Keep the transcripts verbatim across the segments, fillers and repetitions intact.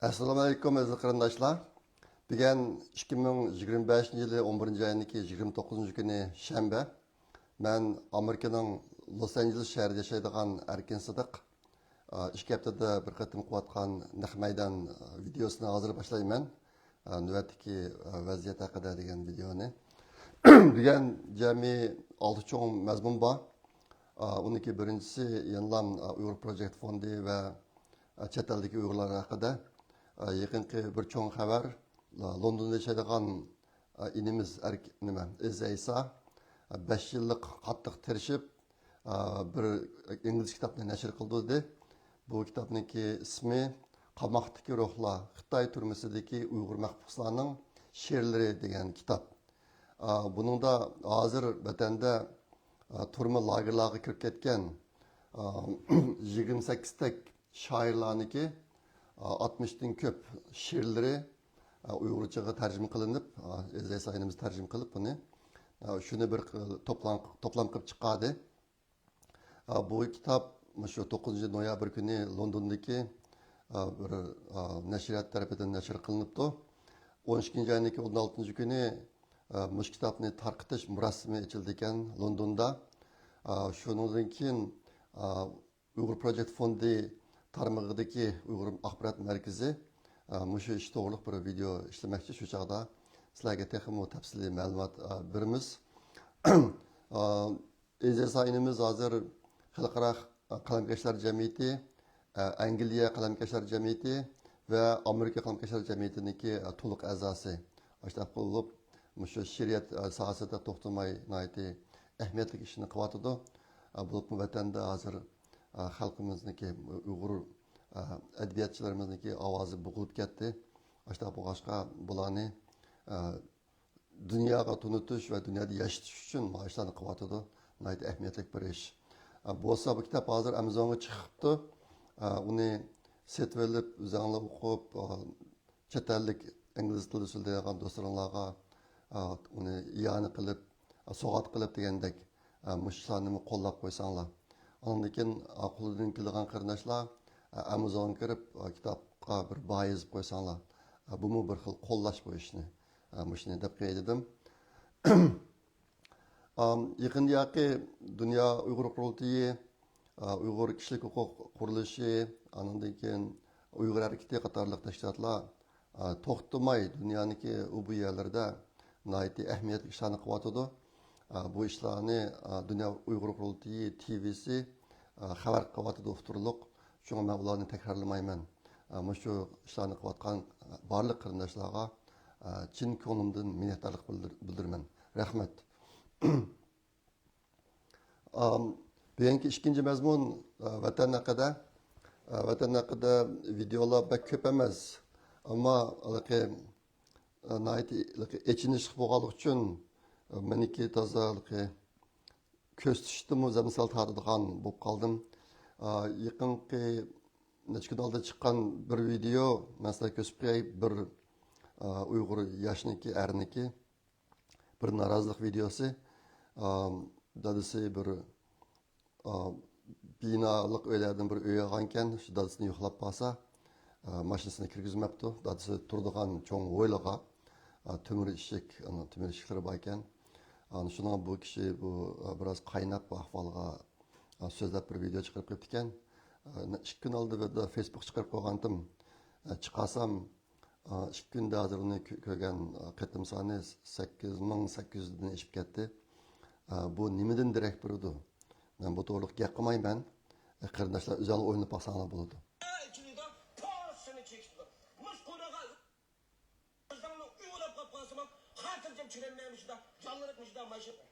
ئەسسالامۇئەلەيكۇم، ئەزىز قېرىنداشلار. بۈگۈن ئىككى مىڭ يىگىرمە بەشىنچى يىلى ئون بىرىنچى ئاينىڭكى يىگىرمە توققۇزىنچى كۈنى شەنبە. مەن ئامېرىكىنىڭ لوس ئانژېلېس شەھىرىدە ياشايدىغان ئەركىن سىدىق. ئىككى ھەپتىدە بىر قېتىم قىلىۋاتقان نەق مەيدان ۋىدېئوسىنى ھازىر باشلايمەن. نۆۋەتتىكى ۋەزىيەت ھەققىدە دېگەن ۋىدېئونى. بۈگۈن جەمئىي ئالتە چوڭ مەزمۇن بار. ئۇنىڭكى بىرىنچىسى يەنىلا ئۇيغۇر پروجېكت فوندى ۋە چەت ئەلدىكى ئۇيغۇرلار ھەققىدە. يېقىنقى بىر چوڭ خەۋەر، لوندوندا ياشايدىغان ئىنىمىز ئەرك-، نېمە، ئەزىز ئەيسا بەش يىللىق قاتتىق تىرىشىپ، بىر ئىنگلىزچە كىتابنى نەشر قىلدى. بۇ كىتابنىڭكى ئىسمى قاماقتىكى روھلار، خىتاي تۈرمىسىدىكى ئۇيغۇر مەھبۇسلارنىڭ شېئىرلىرى دېگەن كىتاب. بۇنىڭدا ھازىر ۋەتەندە تۈرمە لاگېرلارغا كىرىپ كەتكەن يىگىرمە سەككىز تەك شائىرلارنىڭكى ئاتمىشتىن كۆپ شېئىرلىرى ئۇيغۇرچىغا تەرجىمە قىلىنىپ، ئەزىز ئەيسا ئىنىمىز تەرجىمە قىلىپ بۇنى، شۇنى بىر توپلام، توپلام قىلىپ چىقاردى. بۇ كىتاب مۇشۇ توققۇزىنچى نويابىر كۈنى لوندوندىكى بىر نەشرىيات تەرىپىدىن نەشر قىلىنىپتۇ. ئون ئىككىنچى ئاينىڭكى ئون ئالتىنچى كۈنى مۇشۇ كىتابنى تارقىتىش مۇراسىمى ئېچىلىدىكەن لوندوندا. شۇنىڭدىن كېيىن ئۇيغۇر پروجېكت فوندى تارمىقىدىكى ئۇيغۇر ئاخبارات مەركىزى مۇشۇ ئىش توغرۇلۇق بىر ۋىدېئو ئىشلىمەكچى. شۇ چاغدا سىلەرگە تېخىمۇ تەپسىلىي مەلۇمات بېرىمىز. ئەزىز ئەيسا ئىنىمىز ھازىر خەلقئارا قەلەمكەشلەر جەمئىيىتى، ئەنگلىيە قەلەمكەشلەر جەمئىيىتى ۋە ئامېرىكا قەلەمكەشلەر جەمئىيىتىنىڭكى تولۇق ئەزاسى. ئاشۇنداق بولۇپ، مۇشۇ شېئىرىيەت ساھەسىدە توختىماي ناھايىتى ئەھمىيەتلىك ئىشنى قىلىۋاتىدۇ. بولۇپمۇ ۋەتەندە ھازىر خەلقىمىزنىڭكى، ئۇيغۇر ئەدەبىياتچىلىرىمىزنىڭكى ئاۋازى بوغۇلۇپ كەتتى. ئاشۇنداق بولغاچقا بۇلارنى دۇنياغا تونۇتۇش ۋە دۇنيادا ياشىتىش ئۈچۈن مانا شۇلارنى قىلىۋاتىدۇ. ناھايىتى ئەھمىيەتلىك بىر ئىش. بولسا بۇ كىتاب ھازىر ئامازونغا چىقىپتۇ. ئۇنى سېتىۋېلىپ، ئۆزۈڭلار ئوقۇپ، چەت ئەللىك ئىنگلىز تىلىدا سۆزلەيدىغان دوستلىرىڭلارغا ئۇنى ئىئانە قىلىپ، سوۋغات قىلىپ دېگەندەك، مۇشۇ ئىشلارنىمۇ قوللاپ قويساڭلار. ئاندىن كېيىن قولىدىن كېلىدىغان قېرىنداشلار ئامازونغا كىرىپ، كىتابقا بىر باھا يېزىپ قويساڭلار، بۇمۇ بىر خىل قوللاش بۇ ئىشنى. مۇشۇنى دەپ قوياي دېدىم. ئام، يېقىندىياقى دۇنيا ئۇيغۇر قۇرۇلتىيى، ئا، ئۇيغۇر كىشىلىك ھوقۇق قۇرۇلۇشى، ئانىڭدىن كېيىن ئۇيغۇر ھەرىكىتى قاتارلىق تەشكىلاتلار، ئا، توختىماي دۇنيانىڭكى ئۇ بۇ يەرلىرىدە ناھايىتى ئەھمىيەتلىك ئىشلارنى قىلىۋاتىدۇ. ئا، بۇ ئىشلارنى، ئا، دۇنيا ئۇيغۇر قۇرۇلتىيى تىۋىسى، ئا، خەۋەر قىلىۋاتىدۇ ئۇتتۇرلۇق. شۇڭا مەن ئۇلارنى تەكرارلىمايمەن. ئا، مۇشۇ ئىشلارنى قىلىۋاتقان بارلىق قېرىنداشلارغا، ئا، چىن كۆڭلۈمدىن مىننەتدارلىق بىلدۈر-، بىلدۈرىمەن. رەھمەت. ئام، بۈگۈنكى ئىككىنچى مەزمۇن، ئا، ۋەتەن ھەققىدە. ئا، ۋەتەن ھەققىدە ۋىدېئولار بەك كۆپ ئەمەس. ئەمما ھېلىقى، ئا، ناھايىتى ھېلىقى ئېچىنىشلىق بولغانلىقى ئۈچۈن، ئا، مېنىڭكى تازا ھېلىقى كۆرسىتىشتىنمۇ زەمسال تارتىدىغان بولۇپ قالدىم. ئا، يېقىنقى نەچچە كۈن ئالدىدا چىققان بىر ۋىدېئو، مەن سىلەرگە كۆرسىتىپ قوياي، بىر، ئا، ئۇيغۇر ياشنىكى، ئەرنىكى بىر نارازىلىق ۋىدېئوسى. ئا، دادىسى بىر، ئا، بىنالىق ئۆيلەردىن بىر ئۆي ئالغانىكەن، شۇ دادىسىنى يوقلاپ بارسا، ئا، ماشىنىسىنى كىرگۈزمەپتۇ. دادىسى تۇرىدىغان چوڭ ھويلىغا، ئا، تۆمۈر ئىشىك، ئانا، تۆمۈر ئىشىكلىرى بار ئىكەن. ئانا، شۇنىڭغا بۇ كىشى بۇ، ئا، بىراز قايناپ بۇ ئەھۋالغا، ئا، سۆزلەپ بىر ۋىدېئو چىقىرىپ قويۇپتىكەن. ئا، ئىككى كۈن ئالدى بىردە فېيسبۇك چىقىرىپ قويغانتىم. ئا، چىقارسام، ئا، ئىككى كۈندە ھازىر ئۇنى كۆ-، كۆرگەن، ئا، قېتىم سانى سەككىز مىڭ سەككىز يۈزدىن ئېشىپ كەتتى. ئا، بۇ نېمىدىن دېرەك بېرىدۇ؟ مەن بۇ توغرىلىق گەپ قىلمايمەن. ئا، قېرىنداشلار ئۆزۈڭلار ئويلىنىپ باقساڭلار بولىدۇ. ئىچىدە پورسىنى چېكىتىدۇ. مۇشۇ قورۇغا ئۆزۈڭنى ئۇيغۇلاپ قاپ قالسىمۇ، خاتىرجەم چىقىرمەن مۇشۇدا، جانلىرىپ مۇشۇدا ماشىنا.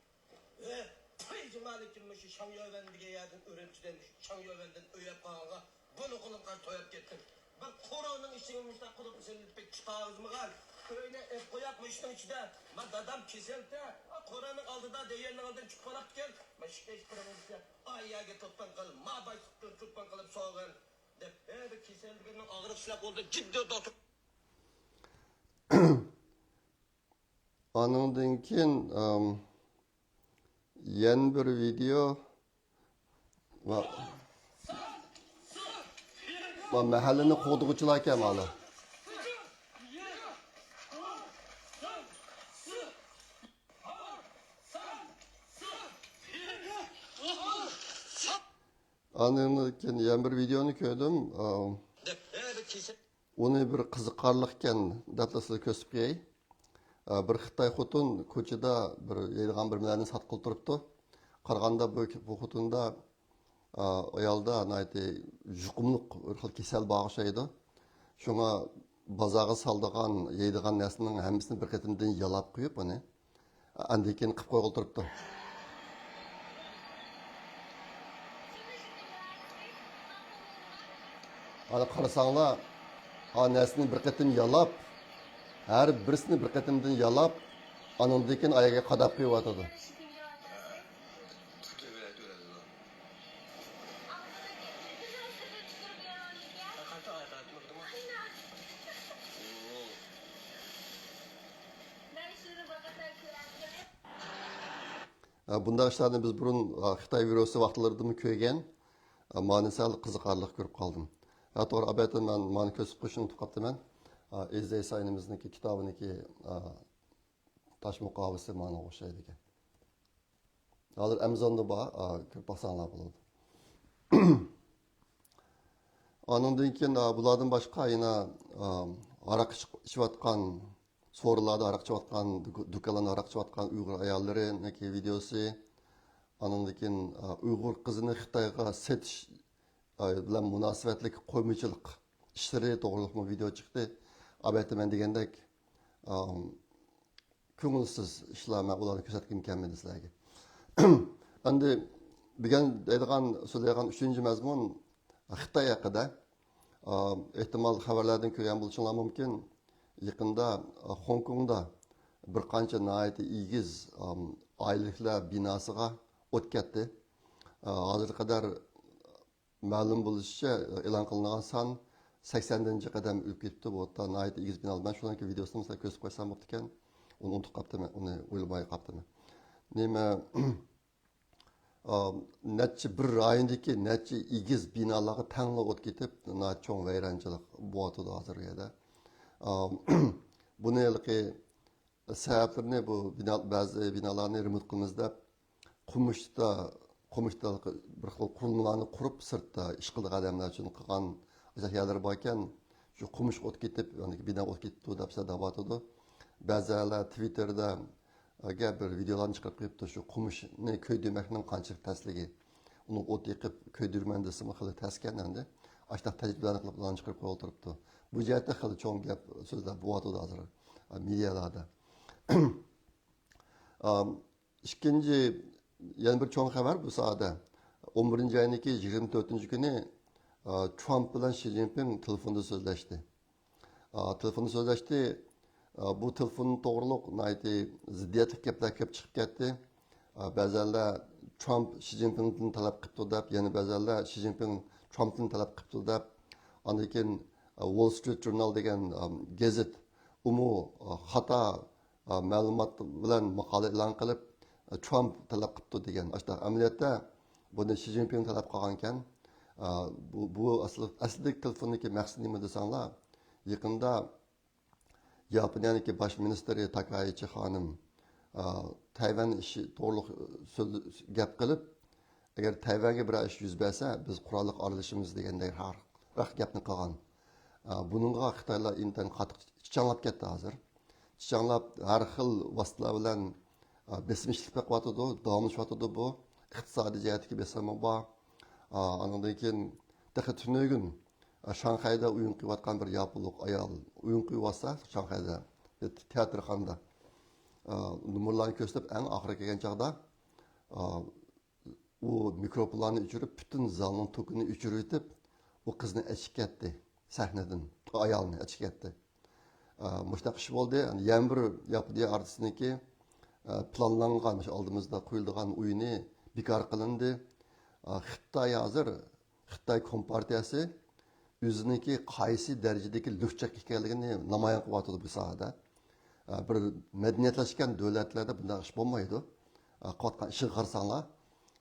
ئە، پاي جۇمالىكىم مۇشۇ شاڭيۆۋەن دېگەن يەردىن، ئۈرۈمچىدىن، شاڭيۆۋەندىن ئۆيەپ قالغانغا بۇنى قولۇمغا توياپ كەتتىم. بىر قورۇنىڭ ئىشىگە مۇشۇنداق قىلىپ زىللىتىپ چىقارغۇزمىغان. ئۆينى ئېپ قوياق مۇشۇنىڭ ئىچىدە. ما دادام كېسەلدە، قورۇنىڭ ئالدىدا دېگەننىڭ ئالدىدىن چىقىپ قالاپتىكەن. ما ئىشقا ئىش قىلىڭ دېسە، ئاي يەرگە توپان قىلىپ، ما باشلىقتىن توپان قىلىپ سوغان دەپ، ھە، بىر كېسەلدىكىنىڭ ئاغرىقى سىلەپ بولدى، جىددىي دوختۇر. ئانىڭدىن كېيىن، ئام، يەنە بىر ۋىدېئو. ۋا-، ۋا مەھەللىنى قوغدىغۇچىلاركەن مانا. ئاندىن كېيىن يەنە بىر ۋىدېونى كۆردۈم. ئۇنى بىر قىزىقارلىقكەن دەپلا سىزگە كۆرسىتىپ قوياي. بىر خىتاي خوتۇن كوچىدا بىر يەيدىغان بىر نېمىلەرنى ساتقىلى تۇرۇپتۇ. قارىغاندا بۇ، بۇ خوتۇندا، ئايالدا ناھايىتى يۇقۇملۇق بىر خىل كېسەل بار ئوخشايدۇ. شۇڭا بازارغا سالىدىغان، يەيدىغان نەرسىنىڭ ھەممىسىنى بىر قېتىمدىن يالاپ قويۇپ ئۇنى، ئاندىن كېيىن قىپ قويغىلى تۇرۇپتۇ. ئانا قارىساڭلار، ئا نەرسىنى بىر قېتىم يالاپ، ھەر بىرسىنى بىر قېتىمدىن يالاپ، ئانىڭدىن كېيىن ئاياغىغا قاداپ قويۇۋاتىدۇ. ئە، بۇنداق ئىشلارنى بىز بۇرۇن، ئە، خىتاي ۋىرۇسى ۋاقىتلىرىدىمۇ كۆرگەن. ئە، مانى سەل قىزىقارلىق كۆرۈپ قالدىم. ھە، توغرا، ئەلۋەتتە، مەن مانى كۆرسىتىپ قويۇشنى ئۇنتۇپ قاپتىمەن. ئە، ئېزدەي ساينىمىزنىڭكى كىتابىنىڭكى، ئە، تاش مۇقاۋىسى مانا ئوخشايدىكەن. ھازىر ئەمزوندا بار، ئە، كۆرۈپ باقساڭلار بولىدۇ. ئانىڭدىن كېيىن، ئە، بۇلاردىن باشقا يەنە، ئە، ھاراق ئىچ-، ئىچىۋاتقان، سورۇنلاردا ھاراق ئىچىۋاتقان، دۇك-، دۇكانلاردا ھاراق ئىچىۋاتقان ئۇيغۇر ئاياللىرىنىڭكى ۋىدېئوسى. ئانىڭدىن كېيىن، ئە، ئۇيغۇر قىزىنى خىتايغا سېتىش، ئە، بىلەن مۇناسىۋەتلىك قويمىچىلىق ئىشلىرى توغرۇلۇقمۇ ۋىدېئو چىقتى. ئەلۋەتتە، مەن دېگەندەك، ئە، كۆڭۈلسىز ئىشلار، مەن ئۇلارنى كۆرسەتكۈم كەلمىدى سىلەرگە. ئەمدى بۈگۈن دەيدىغان، سۆزلەيدىغان ئۈچىنچى مەزمۇن خىتاي ھەققىدە. ئا، ئېھتىمال خەۋەرلەردىن كۆرگەن بولۇشۇڭلار مۇمكىن. يېقىندا، ئا، خوڭكوڭدا بىر قانچە ناھايىتى ئېگىز، ئام، ئائىلىلىكلەر بىناسىغا ئوت كەتتى. ئا، ھازىرغا قەدەر مەلۇم بولۇشىچە، ئېلان قىلىنغان سان سەكسەندىنچە قەدەم ئۆتۈپ كېتىپتۇ. بۇ ئوتتا ناھايىتى ئېگىز بىنالار. مەن شۇنىڭكى ۋىدېئوسىنى سىلەرگە كۆرسىتىپ قويسام بوپتىكەن. ئۇنى ئۇنتۇپ قاپتىمەن، ئۇنى ئويلىماي قاپتىمەن. نېمە، ئا، نەچچە بىر رايوندىكى نەچچە ئېگىز بىنالارغا تەڭلا ئوت كېتىپ، ناھايىتى چوڭ ۋەيرانچىلىق بولۇۋاتىدۇ ھازىر بۇ يەردە. ئا، بۇنى ھېلىقى سەۋەبلىرىنى، بۇ بىنا، بەزى بىنالارنى رېمونت قىلىمىز دەپ، قومۇشتا، قومۇشتا بىر خىل قۇرۇلمىلارنى قۇرۇپ، سىرتتا ئىش قىلىدىغان ئادەملەر ئۈچۈن قىلغان ئاشۇنداق يەرلەر باركەن، شۇ قومۇشقا ئوت كېتىپ، يەنى بىنا ئوت كېتىپتۇ دەپ سەدە دەۋاتىدۇ. بەزىلەر تىۋىتتېردا بىر ۋىدېئولارنى چىقىرىپ قويۇپتۇ، شۇ قومۇشنى كۆيدۈرمەكنىڭ قانچىلىك تەسلىكى. ئۇنىڭ ئوت يېقىپ كۆيدۈرىمەن دېسىمۇ خېلى تەسكەن ئەمدى. ئاشۇنداق تەجرىبىلەرنى قىلىپ، ئۇلارنى چىقىرىپ قويۇۋالدۇرۇپتۇ. بۇ جەھەتتە خېلى چوڭ گەپ سۆزلەر بولۇۋاتىدۇ ھازىر مېدىيالاردا. ئام، ئىككىنچى، يەنە بىر چوڭ خەۋەر بۇ ساھەدە. ئون بىرىنچى ئاينىڭكى يىگىرمە تۆتىنچى كۈنى، ئا، ترامپ بىلەن شى جىنپىڭ تېلېفوندا سۆزلەشتى. ئا، تېلېفوندا سۆزلەشتى. ئا، بۇ تېلېفون توغرۇلۇق ناھايىتى زىددىيەتلىك گەپلەر كۆپ چىقىپ كەتتى. ئا، بەزەنلەر ترامپ شى جىنپىڭدىن تەلەپ قىپتۇ دەپ، يەنە بەزەنلەر شى جىنپىڭ ترامپتىن تەلەپ قىپتۇ دەپ. ئاندىن كېيىن، ئا، ۋول سترىت ژۇرنال دېگەن، ئام، گېزىت، ئۇمۇ، ئا، خاتا، ئا، مەلۇمات بىلەن ماقالە ئېلان قىلىپ، ئا، ترامپ تەلەپ قىپتۇ دېگەن. ئاشۇنداق ئەمەلىيەتتە بۇنى شى جىنپىڭ تەلەپ قىلغانىكەن. ئا، بۇ، بۇ ئەسلى، ئەسلىدىكى تېلېفوندىكى مەقسىتى نېمە دېسەڭلار، يېقىندا ياپونىيەنىڭكى باش مىنىستىرى تاكايىچى خانىم، ئا، تەيۋەن ئىشى توغرۇلۇق سۆز، گەپ قىلىپ، ئەگەر تەيۋەنگە بىرەر ئىش يۈز بەرسە، بىز قوراللىق ئارىلىشىمىز دېگەندەك ھەر، ھەر گەپنى قىلغان. ئا، بۇنىڭغا خىتايلار ئىنتايىن قاتتىق چىچاڭلاپ كەتتى ھازىر. چىچاڭلاپ ھەر خىل ۋاسىتىلەر بىلەن، ئا، بېسىم ئىشلىتىپ بېقىۋاتىدۇ، داۋاملىشىۋاتىدۇ بۇ. ئىقتىسادىي جەھەتتىكى بېسىممۇ بار. ئا، ئانىڭدىن كېيىن تېخى تۈنۈگۈن شاڭخەيدە ئويۇن قىلىۋاتقان بىر ياپونلۇق ئايال ئويۇن قىلىۋاتسا، شاڭخەيدە تىياتىرخانىدا، ئا، نومۇرلارنى كۆرسىتىپ، ئەڭ ئاخىرى كەلگەن چاغدا، ئا، ئۇ مىكروفونلارنى ئۆچۈرۈپ، پۈتۈن زالنىڭ توكىنى ئۆچۈرۈۋېتىپ، ئۇ قىزنى ئەچىپ كەتتى سەھنىدىن، ئۇ ئايالنى ئەچىپ كەتتى. ئا، مۇشۇنداق ئىش بولدى. يەنە بىر ياپونىيە ئارتىسىنىڭكى، ئا، پىلانلانغان، مۇشۇ ئالدىمىزدا قويۇلىدىغان ئويۇنى بىكار قىلىندى. ئا، خىتاي ھازىر خىتاي كومپارتىيەسى ئۆزىنىڭكى قايسى دەرىجىدىكى لۈكچەك ئىكەنلىكىنى نامايان قىلىۋاتىدۇ بۇ ساھەدە. ئە، بىر مەدەنىيەتلەشكەن دۆلەتلەردە بۇنداق ئىش بولمايدۇ. ئە، قىلىۋاتقان ئىشىغا قارىساڭلار،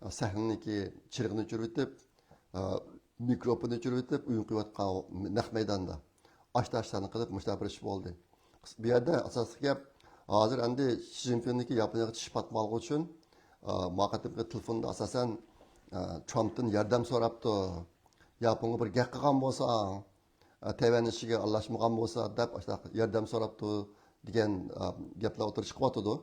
ئە، سەھنىنىڭكى چىرىغىنى ئۆچۈرۈۋېتىپ، ئە، مىكروفوننى ئۆچۈرۈۋېتىپ، ئويۇن قىلىۋاتقان نەق مەيداندا ئاشتا-ئاشتانە قىلىپ، مۇشۇنداق بىر ئىش بولدى. بۇ يەردە ئاساسلىق گەپ، ھازىر ئەمدى شى جىنپىڭنىڭكى ياپونىيەگە چىشى پاتمىغانلىقى ئۈچۈن، ئا، ما قېتىمقى تېلېفوندا ئاساسەن، ئە، ترامپتىن ياردەم سوراپتۇ. ياپونغا بىر گەپ قىلغان بولساڭ، ئە، تەيۋەن ئىشىگە ئارىلاشمىغان بولسا دەپ، ئاشۇنداق ياردەم سوراپتۇ دېگەن، ئە، گەپلەر ئوتتۇرىغا چىقىۋاتىدۇ.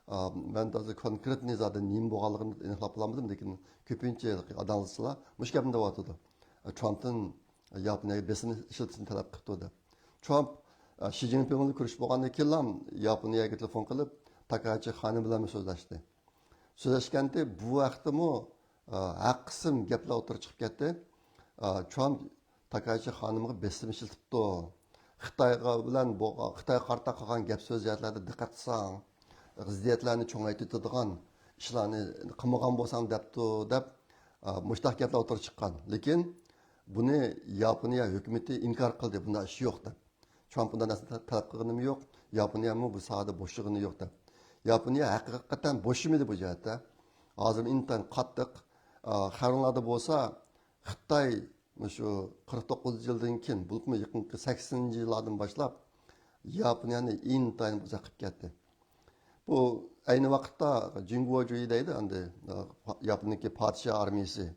ئە، مەن ھازىر كونكرېتنى زادى نېمە بولغانلىقىنى ئېنىقلاپ بولالمىدىم، لېكىن كۆپىنچە ئانالىزچىلار مۇشۇ گەپنى دەۋاتىدۇ. ئە، ترامپتىن ياپونىيەگە بېسىم ئىشلىتىشنى تەلەپ قىپتۇ دەپ. ترامپ، ئە، شى جىنپىڭ بىلەن كۆرۈشۈپ بولغاندىن كېيىنلا ياپونىيەگە تېلېفون قىلىپ، تاكايچى خانىم بىلەنمۇ سۆزلەشتى. سۆزلەشكەنتى بۇ ۋاقىتتىمۇ، ئە، ھەر قىسىم گەپلەر ئوتتۇرىغا چىقىپ كەتتى. ئە، ترامپ تاكايچى خانىمغا بېسىم ئىشلىتىپتۇ. خىتايغا بىلەن بولغان، خىتايغا قارىتا قىلغان گەپ سۆز جەھەتلەردە دىققەت قىلساڭ، زىددىيەتلەرنى چوڭايتىۋېتىدىغان ئىشلارنى قىلمىغان بولساڭ دەپتۇ، دەپ، ئە، مۇشۇنداق گەپلەر ئوتتۇرىغا چىققان. لېكىن بۇنى ياپونىيە ھۆكۈمىتى ئىنكار قىلدى، بۇنداق ئىش يوق دەپ. ترامپ بۇنداق نەرسىنى تەلەپ قىلغىنىمۇ يوق، ياپونىيەمۇ بۇ ساھەدە بوشىغىنى يوق دەپ. ياپونىيە ھەقىقەتەن بوشىمىدى بۇ جەھەتتە. ھازىر ئىنتايىن قاتتىق، ئا، خەۋىرىڭلاردا بولسا، خىتاي مۇشۇ قىرىق توققۇزىنچى يىلدىن كېيىن، بولۇپمۇ يېقىنقى سەكسىنىنچى يىللاردىن باشلاپ ياپونىيەنى ئىنتايىن بۇزاق قىلىپ كەتتى. بۇ ئەينى ۋاقىتتا جىڭگۇجۇي دەيدۇ، ئەمدى، ئە، ياپونىيەدىكى پادىشاھ ئارمىيىسى.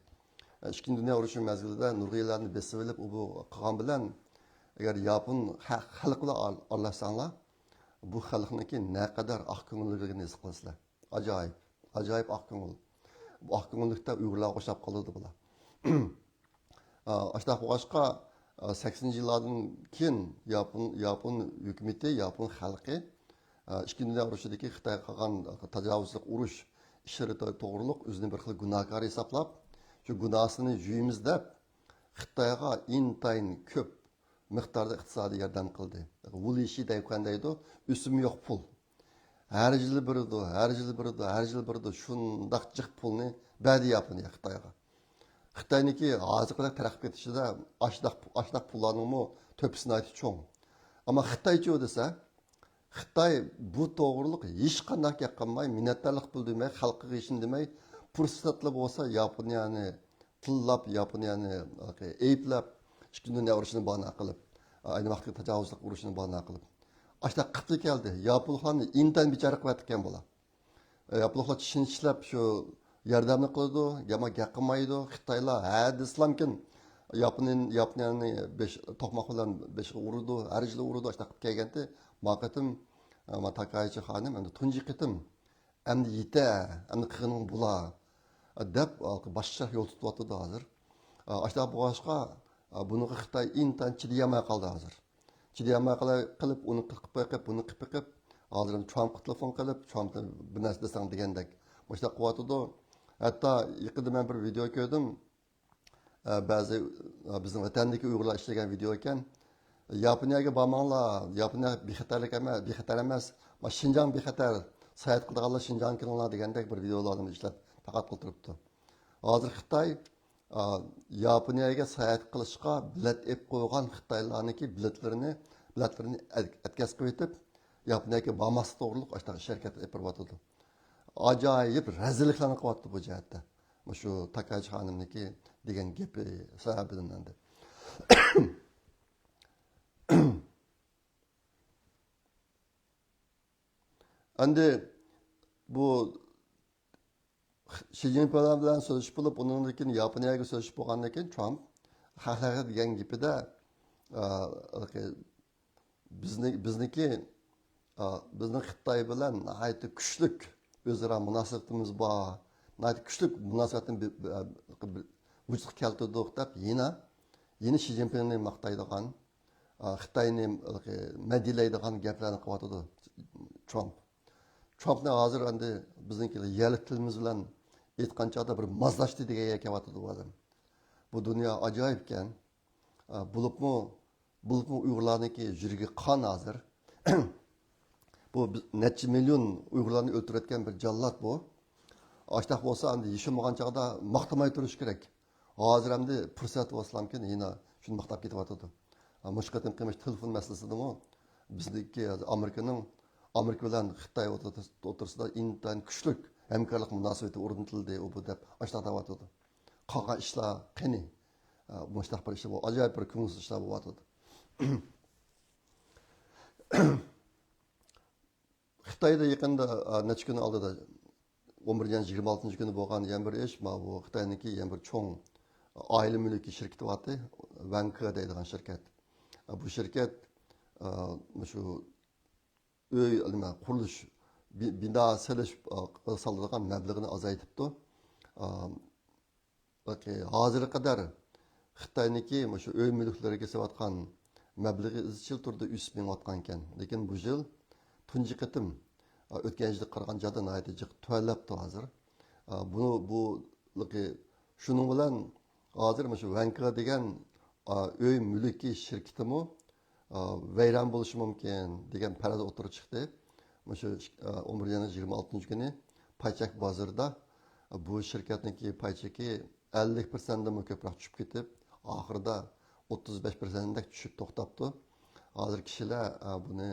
ئىككىنچى دۇنيا ئۇرۇشى مەزگىلىدە نۇرغۇن يەرلەرنى بېسىۋېلىپ، ئۇ بۇ قىلغان بىلەن، ئەگەر ياپون خە-، خەلقى بىلەن ئار-، ئارىلاشساڭلار، بۇ خەلقنىڭكى نەقەدەر ئاق كۆڭۈللۈكلۈكىنى ھېس قىلىسىلەر. ئاجايىپ، ئاجايىپ ئاق كۆڭۈل. بۇ ئاق كۆڭۈللۈكتە ئۇيغۇرلارغا ئوخشاپ قالىدۇ بۇلار. ئاشۇنداق بولغاچقا، سەكسىنىنچى يىللاردىن كېيىن ياپون، ياپون ھۆكۈمىتى، ياپون خەلقى، ئىككىنچى دۇنيا ئۇرۇشىدىكى خىتايغا قىلغان تاجاۋۇزلۇق ئۇرۇش ئىشلىرى توغرۇلۇق ئۆزىنى بىر خىل گۇناھكار ھېسابلاپ، شۇ گۇناھسىنى يۇيىمىز دەپ، خىتايغا ئىنتايىن كۆپ مىقداردا ئىقتىسادىي ياردەم قىلدى. ۋۇلىشى دەيكۇەن دەيدۇ، ئۆسۈمى يوق پۇل. ھەر يىلى بېرىدۇ، ھەر يىلى بېرىدۇ، ھەر يىلى بېرىدۇ. شۇنداق جىق پۇلنى بەردى ياپونىيە خىتايغا. خىتاينىڭكى ھازىرقىدەك تەرەققىي قىلىشىدا ئاشۇنداق، ئاشۇنداق پۇللارنىڭمۇ تۆھپىسى ناھايىتى چوڭ. ئەمما خىتايچۇ دېسە، خىتاي بۇ توغرۇلۇق ھېچقانداق گەپ قىلماي، مىننەتدارلىق بىلدۈرمەي، خەلقىگە ھېچنېمە دېمەي، پۇرسەتلا بولسا ياپونىيەنى تىللاپ، ياپونىيەنى ئەيىبلەپ، ئىككىنچى دۇنيا ئۇرۇشىنى باھانە قىلىپ، ئەينى ۋاقىتتىكى تاجاۋۇزلۇق ئۇرۇشىنى باھانە قىلىپ، ئاشۇنداق قىپلا كەلدى. ياپونلۇقلارنى ئىنتايىن بىچارە قىلىۋەتكەن بۇلار. ياپونلۇقلار چىشىنى چىشلەپ شۇ ياردەمنى قىلىدۇ، يامان گەپ قىلمايدۇ. خىتايلار ھە دېسىلامكىن، ياپونىيە، ياپونىيەنى بېش-، توقماق بىلەن بېشىغا ئۇرىدۇ، ھەر يىلى ئۇرىدۇ، ئاشۇنداق قىلىپ كەلگەنتى. ما قېتىم، ما تاكايچى خانىم ئەمدى تۇنجى قېتىم، ئەمدى يېتە، ئەمدى قىلغىنىڭ بولا، دەپ، باشقا يول تۇتۇۋاتىدۇ ھازىر. ئاشۇنداق بولغاچقا، بۇنىڭغا خىتاي ئىنتايىن چىدىيالماي قالدى ھازىر. چىدىيالماي قېلىپ، ئۇنى قىلىپ بېقىپ، بۇنى قىلىپ بېقىپ، ھازىر ترامپقا تېلېفون قىلىپ، ترامپتىن بىر نەرسە دېسەڭ دېگەندەك مۇشۇنداق قىلىۋاتىدۇ. ھەتتا يېقىندا مەن بىر ۋىدېئو كۆردۈم. ئە، بەزى، ئە، بىزنىڭ ۋەتەندىكى ئۇيغۇرلار ئىشلىگەن ۋىدېئو ئىكەن. ياپونىيەگە بارماڭلار، ياپونىيە بىخەتەرلىك ئەمەس، بىخەتەر ئەمەس. ما شىنجاڭ بىخەتەر، ساياھەت قىلىدىغانلار شىنجاڭغا كېلىڭلار دېگەندەك بىر ۋىدېئولارنى ئىشلەپ تارقاتقىلى تۇرۇپتۇ. ھازىر خىتاي، ئا، ياپونىيەگە ساياھەت قىلىشقا بېلەت ئېلىپ قويغان خىتايلارنىڭكى بېلەتلىرىنى، بېلەتلىرىنى ئەت-، ئەتكەس قىلىۋېتىپ، ياپونىيەگە بارماسلىق توغرۇلۇق ئاشۇنداق ئىش ھەرىكەت ئېلىپ بېرىۋاتىدۇ. ئاجايىپ رەزىللىكلەرنى قىلىۋاتىدۇ بۇ جەھەتتە. مۇشۇ تاكايچى خانىمنىڭكى دېگەن گېپى سەۋەبىدىن ئەمدى. ئەمدى بۇ شى جىنپىڭ بىلەن سۆزلىشىپ بولۇپ، ئۇنىڭدىن كېيىن ياپونىيەگە سۆزلىشىپ بولغاندىن كېيىن ترامپ خەلققە دېگەن گېپىدە، ئە، بىزنى، بىزنىڭكى، ئا، بىزنىڭ خىتاي بىلەن ناھايىتى كۈچلۈك ئۆزئارا مۇناسىۋىتىمىز بار. ناھايىتى كۈچلۈك مۇناسىۋەتنى بى-، بى-، بى-، ۋۇجۇدقا كەلتۈردۇق دەپ يەنە، يەنە شى جىنپىڭنى ماختايدىغان، ئا، خىتاينى مەدھىيەلەيدىغان گەپلەرنى قىلىۋاتىدۇ ترامپ. ترامپنى ھازىر ئەمدى بىزنىڭكى يەرلىك تىلىمىز بىلەن ئېيتقان چاغدا بىر مازلاشتى دېگەن يەرگە كېلىۋاتىدۇ بۇ ئادەم. بۇ دۇنيا ئاجايىپكەن. ئا، بولۇپمۇ، بولۇپمۇ ئۇيغۇرلارنىڭكى يۈرىكى قان ھازىر. بۇ بىز نەچچە مىليون ئۇيغۇرلارنى ئۆلتۈرۈۋەتكەن بىر جاللات بۇ. ئاشتاق بولسا ئەمدى يېشىمىغان چاغدا ماختىماي تۇرۇش كېرەك. ھازىر ئەمدى پۇرسەت بولسىلامكىن يەنە شۇنى ماختاپ كېتىۋاتىدۇ. ھا، مۇشۇ قېتىمقى مۇشۇ تېلېفون مەسىلىسىدىمۇ بىزنىڭكى ھازىر ئامېرىكىنىڭ، ئامېرىكا بىلەن خىتاي ئوتتۇرىسىدا ئىنتايىن كۈچلۈك ھەمكارلىق مۇناسىۋىتى ئورنىتىلدى، ئۇ بۇ دەپ ئاشتاق دەۋاتىدۇ. قالغان ئىشلار قېنى؟ ھا، مۇشۇنداق بىر ئىشلار بۇ، ئاجايىپ بىر كۆڭۈلسىز ئىشلار بولۇۋاتىدۇ. خىتايدا يېقىندا، ئا، نەچچە كۈن ئالدىدا ئون بىرىنچى يىگىرمە ئالتىنچى كۈنى بولغان يەنە بىر ئىش، ماۋۇ خىتاينىڭكى يەنە بىر چوڭ ئائىلە مۈلكى شىركىتى بارتى، ۋەنكې دەيدىغان شىركەت. بۇ شىركەت، ئە، مۇشۇ ئۆي، نېمە، قۇرۇلۇش، بى-، بىنا سېلىش، ئە، سالىدىغان مەبلىغىنى ئازايتىپتۇ. ئە، ھازىرغا قەدەر خىتاينىڭكى مۇشۇ ئۆي مۈلۈكلىرىگە سېلىۋاتقان مەبلىغى ئىزچىل تۈردە ئۆسۈپ مېڭىۋاتقان ئىكەن. لېكىن بۇ يىل تۇنجى قېتىم، ئۆتكەن يىلغا قارىغاندا ناھايىتى جىق تۆۋەنلەپتۇ ھازىر. بۇ، بۇ، شۇنىڭ بىلەن ھازىر مۇشۇ ۋەنكې دېگەن، ئۆي مۈلۈكى شىركىتىمۇ، ۋەيران بولۇشى مۇمكىن دېگەن پەرەز ئوتتۇرىغا چىقتى. مۇشۇ، ئون بىرىنچى يىگىرمە ئالتىنچى كۈنى پاي چەك بازىرىدا بۇ شىركەتنىڭكى پاي چېكى ئەللىك پىرسەنتتىنمۇ كۆپرەك چۈشۈپ كېتىپ، ئاخىرىدا ئوتتۇز بەش پىرسەنتتەك چۈشۈپ توختاپتۇ. ھازىر كىشىلەر، ئە، بۇنى،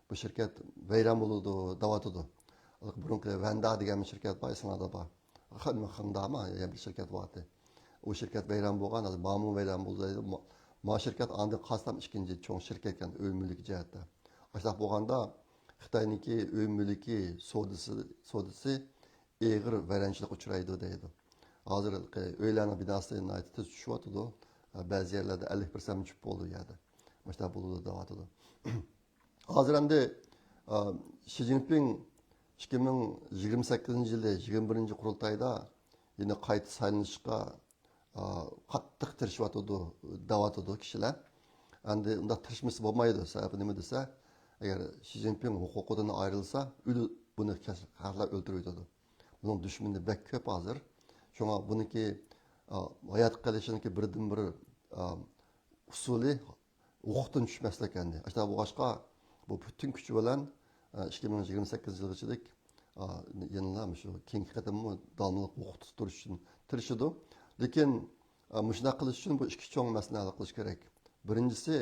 بۇ شىركەت ۋەيران بولىدۇ دەۋاتىدۇ. بۇرۇنقى ۋەندا دېگەن بىر شىركەت بار، ئېسىڭلاردا بار. خەن-، خەنداما يەنە بىر شىركەت بارتى. ئۇ شىركەت ۋەيران بولغان، ھازىر مامۇ ۋەيران بولدى دەيدۇ. ما، ما شىركەت ئاندىن قارىسام ئىككىنچى چوڭ شىركەتكەن ئۆي مۈلۈكى جەھەتتە. ئاشۇنداق بولغاندا، خىتاينىڭكى ئۆي مۈلۈكى سودىسى، سودىسى ئېغىر ۋەيرانچىلىققا ئۇچرايدۇ دەيدۇ. ھازىر ئۆيلەرنىڭ بىناسى ناھايىتى تېز چۈشۈۋاتىدۇ. بەزى يەرلەردە ئەللىك پىرسەنت چۈشۈپ بولىدۇ ئۇ يەردە. مۇشۇنداق بولىدۇ دەۋاتىدۇ. ھازىر ئەمدى، ئا، شى جىنپىڭ ئىككى مىڭ يىگىرمە سەككىزىنچى يىلى يىگىرمە بىرىنچى قۇرۇلتايدا يەنە قايتا سايلىنىشقا، ئا، قاتتىق تىرىشىۋاتىدۇ، دەۋاتىدۇ كىشىلەر. ئەمدى ئۇنداق تىرىشمىسا بولمايدۇ. سەۋەبى نېمە دېسە، ئەگەر شى جىنپىڭ ھوقۇقىدىن ئايرىلسا، ئۆلۈ-، بۇنى خەلقلەر ئۆلتۈرۈۋېتىدۇ. بۇنىڭ دۈشمىنى بەك كۆپ ھازىر. شۇڭا بۇنىڭكى، ئا، ھايات قېلىشىنىڭكى بىردىنبىر، ئا، ئۇسۇلى ھوقۇقتىن چۈشمەسلىك ئەمدى. ئاشۇنداق بولغاچقا، بۇ پۈتۈن كۈچى بىلەن، ئىككى مىڭ يىگىرمە سەككىزىنچى يىلغىچىلىك، يەنىلا مۇشۇ كېيىنكى قېتىممۇ داۋاملىق ھوقۇقتا تۇرۇش ئۈچۈن تىرىشىدۇ. لېكىن، مۇشۇنداق قىلىش ئۈچۈن بۇ ئىككى چوڭ مەسىلىنى ھەل قىلىش كېرەك. بىرىنچىسى،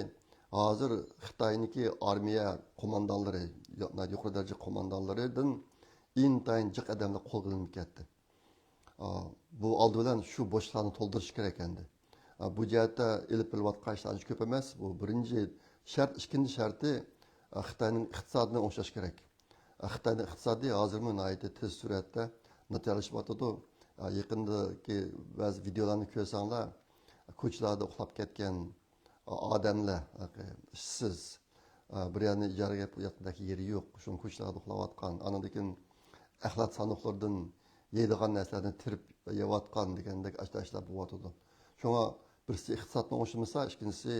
ھازىر خىتاينىڭكى ئارمىيە قوماندانلىرى، يۇقىرى دەرىجە قوماندانلىرىدىن ئىنتايىن جىق ئادەملەر قولغا ئېلىنىپ كەتتى. ئا، بۇ ئالدى بىلەن شۇ بوشلۇقلارنى تولدۇرۇش كېرەك ئەمدى. ئا، بۇ جەھەتتە ئېلىپ بېرىلىۋاتقان ئىشلار ئانچە كۆپ ئەمەس. بۇ بىرىنچى شەرت. ئىككىنچى شەرتى، ئا، خىتاينىڭ ئىقتىسادىنى ئوڭشاش كېرەك. ئا، خىتاينىڭ ئىقتىسادى ھازىرمۇ ناھايىتى تېز سۈرئەتتە ناتىيارلىشىۋاتىدۇ. ئا، يېقىندىكى بەزى ۋىدېئولارنى كۆرسەڭلار، كوچىلاردا ئۇخلاپ كەتكەن ئادەملەر، ئىشسىز، بىر يەرنى ئىجارىگە بېرىپ ياتقۇدەك يېرى يوق، شۇڭا كوچىلاردا ئۇخلاۋاتقان، ئاندىن كېيىن ئەخلەت ساندۇقلىرىدىن يەيدىغان نەرسىلەرنى تېرىپ يەۋاتقان دېگەندەك ئاشۇنداق ئىشلار بولۇۋاتىدۇ. شۇڭا بىرسى ئىقتىسادنى ئوڭشىمىسا، ئىككىنچىسى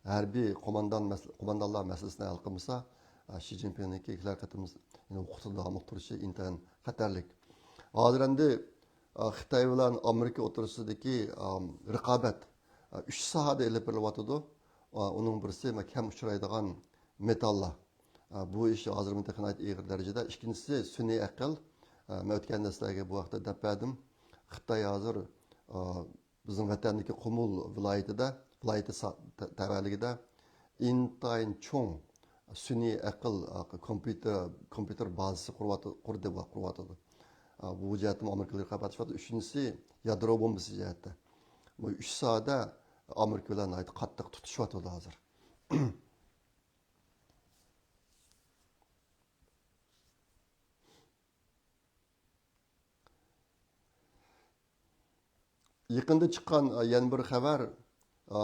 ھەربىي قوماندان مەسىلە-، قوماندانلار مەسىلىسىنى ھەل قىلمىسا، شى جىنپىڭنىڭكى كېلەر قېتىم يەنە ھوقۇقتا داۋاملىق تۇرۇشى ئىنتايىن خەتەرلىك. ھازىر ئەمدى، ئا، خىتاي بىلەن ئامېرىكا ئوتتۇرىسىدىكى، ئا، رىقابەت، ئا، ئۈچ ساھەدە ئېلىپ بېرىلىۋاتىدۇ. ئا، ئۇنىڭ بىرسى، مە-، كەم ئۇچرايدىغان مېتاللار. ئا، بۇ ئىش ھازىرمۇ تېخى ناھايىتى ئېغىر دەرىجىدە. ئىككىنچىسى، سۈنئىي ئەقىل. ئا، مەن ئۆتكەندە سىلەرگە بۇ ھەقتە دەپ بەردىم. خىتاي ھازىر، ئا، بىزنىڭ ۋەتەندىكى قۇمۇل ۋىلايىتىدە، ۋىلايىتى سا-، تە-، تەۋەلىكىدە ئىنتايىن چوڭ سۈنئىي ئەقىل، ئا، كومپيۇتېر، كومپيۇتېر بازىسى قۇرۇۋاتى-، قۇردى، قۇرۇۋاتىدۇ. ئا، بۇ جەھەتتىمۇ ئامېرىكا بىلەن رىقابەتلىشىۋاتىدۇ. ئۈچىنچىسى، يادرو بومبىسى جەھەتتە. بۇ ئۈچ ساھەدە ئامېرىكا بىلەن ناھايىتى قاتتىق تۇتۇشۇۋاتىدۇ ھازىر. يېقىندا چىققان، ئا، يەنە بىر خەۋەر، ئا،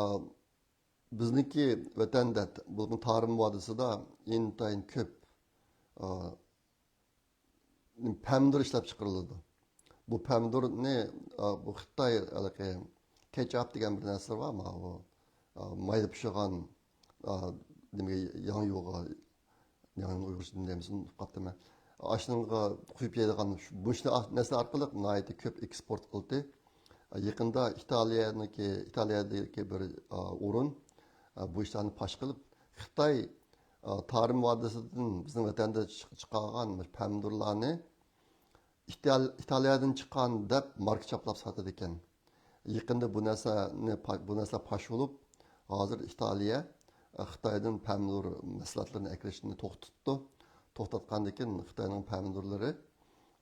بىزنىڭكى ۋەتەندە، بولۇپمۇ تارىم ۋادىسىدا ئىنتايىن كۆپ، ئا، پەمىدۇر ئىشلەپ چىقىرىلىدۇ. بۇ پەمىدۇرنى، ئا، بۇ خىتاي ھېلىقى كېچاپ دېگەن بىر نەرسىلەر بار، ماۋۇ، ئا، مايدا پىشىغان، ئا، نېمىگە، ياڭيۇغا، ياڭيۇ ئۇيغۇرچە نېمىسىنى ئۇنتۇپ قاپتىمەن. ئاشۇنىڭغا قۇيۇپ يەيدىغان شۇ، مۇشۇ نەرسىلەر ئارقىلىق ناھايىتى كۆپ ئېكسپورت قىلدى. يېقىندا ئىتالىيەنىڭكى، ئىتالىيەدىكى بىر، ئا، ئورۇن، ئا، بۇ ئىشلارنى پاش قىلىپ، خىتاي، ئا، تارىم ۋادىسىدىن بىزنىڭ ۋەتەندە چىق-، چىقارغان پەمىدۇرلارنى ئىتال-، ئىتالىيەدىن چىققان دەپ ماركا چاپلاپ ساتىدىكەن. يېقىندا بۇ نەرسىنى پا-، بۇ نەرسىلەر پاش بولۇپ، ھازىر ئىتالىيە، ئا، خىتايدىن پەمىدۇر مەھسۇلاتلىرىنى ئەكىرىشنى توختىتىپتۇ. توختاتقاندىن كېيىن خىتاينىڭ پەمىدۇرلىرى،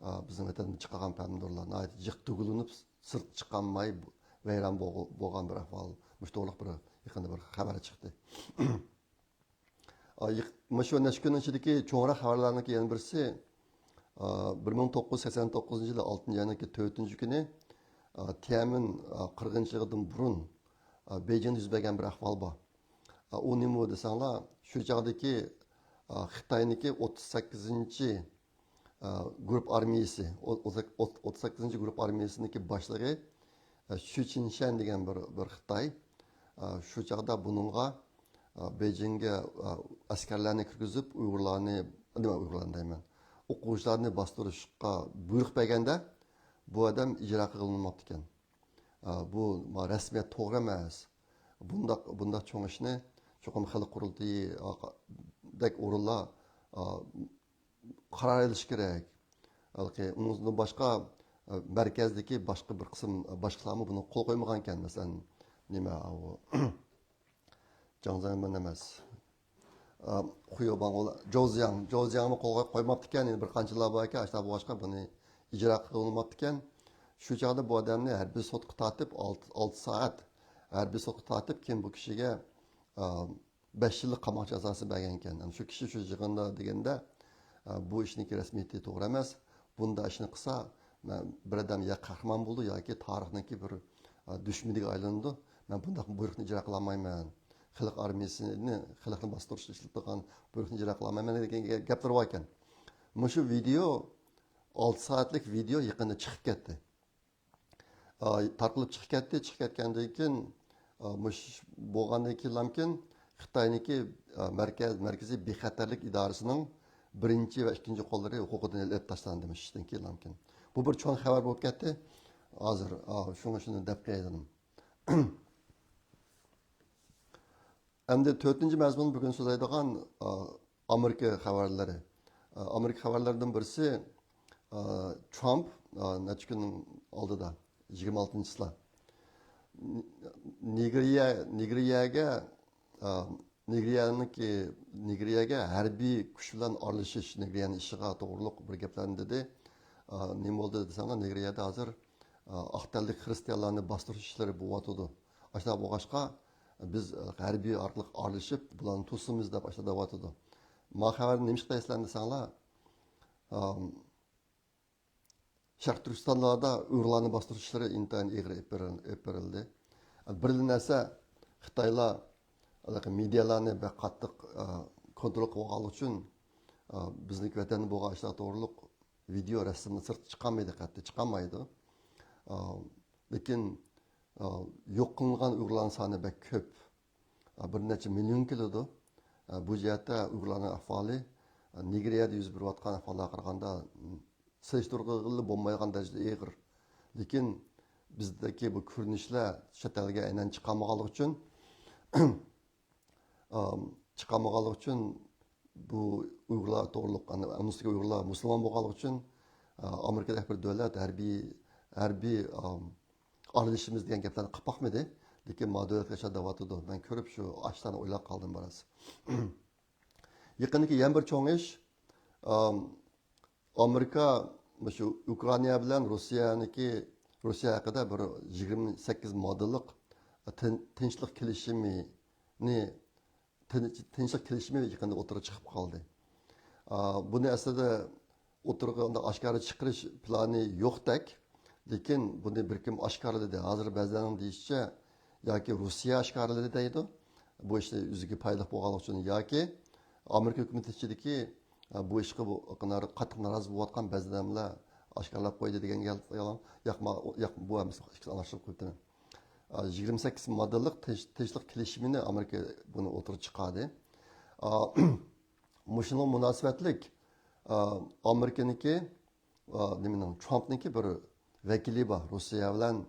ئا، بىزنىڭ ۋەتەندىن چىقارغان پەمىدۇرلار ناھايىتى جىق تۈگۈلۈنۈپ، سىرتقا چىقالماي ۋەيران بولغ-، بولغان بىر ئەھۋال. مۇشۇ توغرىلىق بىر يېقىندا بىر خەۋەر چىقتى. ئا، يېق-، مۇشۇ نەچچە كۈننىڭ ئىچىدىكى چوڭراق خەۋەرلەرنىڭكى يەنە بىرسى، بىر مىڭ توققۇز يۈز سەكسەن توققۇزىنچى يىلى ئالتىنچى ئاينىڭكى تۆتىنچى كۈنى، تيەنئەنمېن قىرغىنچىلىقىدىن بۇرۇن، بېيجىڭدا يۈز بەرگەن بىر ئەھۋال بار. ئۇ نېمە دېسەڭلار، شۇ چاغدىكى خىتاينىڭكى ئوتتۇز سەككىزىنچى گۇرۇپ ئارمىيىسى، ئوتتۇز سەككىزىنچى گۇرۇپ ئارمىيىسىنىڭكى باشلىقى شۈ چىنشەن دېگەن بىر، بىر خىتاي، شۇ چاغدا بۇنىڭغا، بېيجىڭگە ئەسكەرلەرنى كىرگۈزۈپ، ئۇيغۇرلارنى، نېمە، ئۇيغۇرلارنى دەيمەن، ئوقۇغۇچىلارنى باستۇرۇشقا بۇيرۇق بەرگەندە، بۇ ئادەم ئىجرا قىلىنماپتىكەن. بۇ رەسمىيەت توغرا ئەمەس. بۇنداق، بۇنداق چوڭ ئىشنى چوقۇم خەلق قۇرۇلتىيىدەك ئورۇنلار قارار ئېلىشى كېرەك. ھېلىقى ئۇنىڭدىن باشقا، مەركەزدىكى باشقا بىر قىسىم باشلىقلارمۇ بۇنىڭغا قول قويمىغانىكەن. مەسىلەن، نېمە، ئاۋۇ، جاڭ زېمىن ئەمەس. ئا، خۇيو باڭ، جوزياڭ، جوزياڭمۇ قول قويماپتىكەن. يەنە بىر قانچىلار بار ئىكەن، ئاشۇنداق بولغاچقا بۇنى ئىجرا قىلىنماپتىكەن. شۇ چاغدا بۇ ئادەمنى ھەربىي سوتقا تارتىپ، ئالتە، ئالتە سائەت ھەربىي سوتقا تارتىپ، كېيىن بۇ كىشىگە، ئا، بەش يىللىق قاماق جازاسى بەرگەنىكەن. ئەمما شۇ كىشى شۇ يىغىندا دېگەندە، ئا، بۇ ئىشنىڭكى رەسمىيىتى توغرا ئەمەس. بۇنداق ئىشنى قىلسا، مەن بىر ئادەم يا قەھرىمان بولىدۇ ياكى تارىخنىڭكى بىر، ئا، دۈشمىنىگە ئايلىنىدۇ. مەن بۇنداق بۇيرۇقنى ئىجرا قىلالمايمەن. خەلق ئارمىيىسىنى، خەلقنى باستۇرۇشتا ئىشلىتىدىغان بۇيرۇقنى ئىجرا قىلالمايمەن دېگەن گەپلىرى باركەن. مۇشۇ ۋىدېئو، ئالتە سائەتلىك ۋىدېئو يېقىندا چىقىپ كەتتى. ئا، تارقىلىپ چىقىپ كەتتى. چىقىپ كەتكەندىن كېيىن، ئا، مۇش بولغاندىن كېيىنلامكىن خىتاينىڭكى، ئا، مەركەز، مەركىزىي بىخەتەرلىك ئىدارىسىنىڭ بىرىنچى ۋە ئىككىنچى قوللىرى ھوقۇقىدىن ئېلىپ تاشلاندى مۇشۇ ئىشتىن كېيىنلامكىن. بۇ بىر چوڭ خەۋەر بولۇپ كەتتى. ھازىر، ئا، شۇڭا شۇنى دەپ قوياي دېدىم. ئەمدى تۆتىنچى مەزمۇن بۈگۈن سۆزلەيدىغان، ئا، ئامېرىكا خەۋەرلىرى. ئا، ئامېرىكا خەۋەرلىرىدىن بىرسى، ئا، ترامپ، ئا، نەچچە كۈننىڭ ئالدىدا، يىگىرمە ئالتىنچىسىلا، نىگېرىيە، نىگېرىيەگە، ئا، نىگېرىيەنىڭكى، نىگېرىيەگە ھەربىي كۈچ بىلەن ئارىلىشىش، نىگېرىيەنىڭ ئىشىغا توغرۇلۇق بىر گەپلەرنى دېدى. ئا، نېمە بولدى دېسەڭلار، نىگېرىيەدە ھازىر، ئا، ئاق تەنلىك خىرىستىيانلارنى باستۇرۇش ئىشلىرى بولۇۋاتىدۇ. ئاشۇنداق بولغاچقا، بىز ھەربىي ئارقىلىق ئارىلىشىپ، بۇلارنى توسىمىز دەپ ئاشۇنداق دەۋاتىدۇ. ما خەۋەرنى نېمىشقا دەيسىلەر دېسەڭلار، ئام، شەرقىي تۈركىستانلاردا ئۇيغۇرلارنى باستۇرۇش ئىشلىرى ئىنتايىن ئېغىر ئېلىپ بېرىل-، ئېلىپ بېرىلدى. بىردىن ئەسە خىتايلار ھېلىقى مېدىيالارنى بەك قاتتىق، ئا، كونترول قىلىۋالغانلىقى ئۈچۈن، ئا، بىزنىڭكى ۋەتەندە بولغان ئىشلار توغرۇلۇق ۋىدېئو رەسىمنى سىرتقا چىقارمايدۇ، قەتئىي چىقارمايدۇ. ئا، لېكىن، ئا، يوق قىلىنغان ئۇيغۇرلارنىڭ سانى بەك كۆپ. ئا، بىر نەچچە مىليون كېلىدۇ. ئا، بۇ جەھەتتە ئۇيغۇرلارنىڭ ئەھۋالى، ئا، نىگېرىيەدە يۈز بېرىۋاتقان ئەھۋاللارغا قارىغاندا، م، سېلىشتۇرغىلى بولمايدىغان دەرىجىدە ئېغىر. لېكىن بىزدىكى بۇ كۆرۈنۈشلەر چەت ئەلگە ئەينەن چىقارمىغانلىقى ئۈچۈن، ئام، چىقارمىغانلىقى ئۈچۈن بۇ ئۇيغۇرلار توغرۇلۇق، ئەنە، ئۇنىڭ ئۈستىگە ئۇيغۇرلار مۇسۇلمان بولغانلىقى ئۈچۈن، ئا، ئامېرىكىدەك بىر دۆلەت ھەربىي، ھەربىي، ئام، ئارىلىشىمىز دېگەن گەپلەرنى قىلىپ باقمىدى. لېكىن ما دۆلەتكە ئاشۇنداق دەۋاتىدۇ. مەن كۆرۈپ شۇ ئاشۇلارنى ئويلاپ قالدىم بىراز. يېقىندىكى يەنە بىر چوڭ ئىش، ئام، ئامېرىكا مۇشۇ ئۇكرائىنا بىلەن روسىيەنىڭكى، روسىيە ھەققىدە بىر يىگىرمە سەككىز ماددىلىق تىن-، تىنچلىق كېلىشىمىنى، تىنچ-، تىنچلىق كېلىشىمى يېقىندا ئوتتۇرىغا چىقىپ قالدى. ئا، بۇنى ئەسلىدە ئوتتۇرىغا ئۇنداق ئاشكارا چىقىرىش پىلانى يوقتەك، لېكىن بۇنى بىر كىم ئاشكارىلىدى. ھازىر بەزىلەرنىڭ دېيىشىچە، ياكى روسىيە ئاشكارىلىدى دەيدۇ، بۇ ئىشنى ئۆزىگە پايدىلىق بولغانلىقى ئۈچۈن، ياكى ئامېرىكا ھۆكۈمىتى ئىچىدىكى، ئە، بۇ ئىشقا بۇ قاتتىق نارازى بولۇۋاتقان بەزى ئادەملەر ئاشكارىلاپ قويدى دېگەن گەپ يالغان. ياق، ما-، ياق، بۇ ئەمەس، ئىككىسىنى ئاڭلاشتۇرۇپ قويۇپتىمەن. ئە، يىگىرمە سەككىز ماددىلىق تىنچ-، تىنچلىق كېلىشىمىنى ئامېرىكا بۇنى ئوتتۇرىغا چىقاردى. ئا، مۇشۇنىڭ مۇناسىۋەتلىك، ئا، ئامېرىكىنىڭكى، ئا، نېمىنىڭ، ترامپنىڭكى بىر ۋەكىلى بار، روسىيە بىلەن،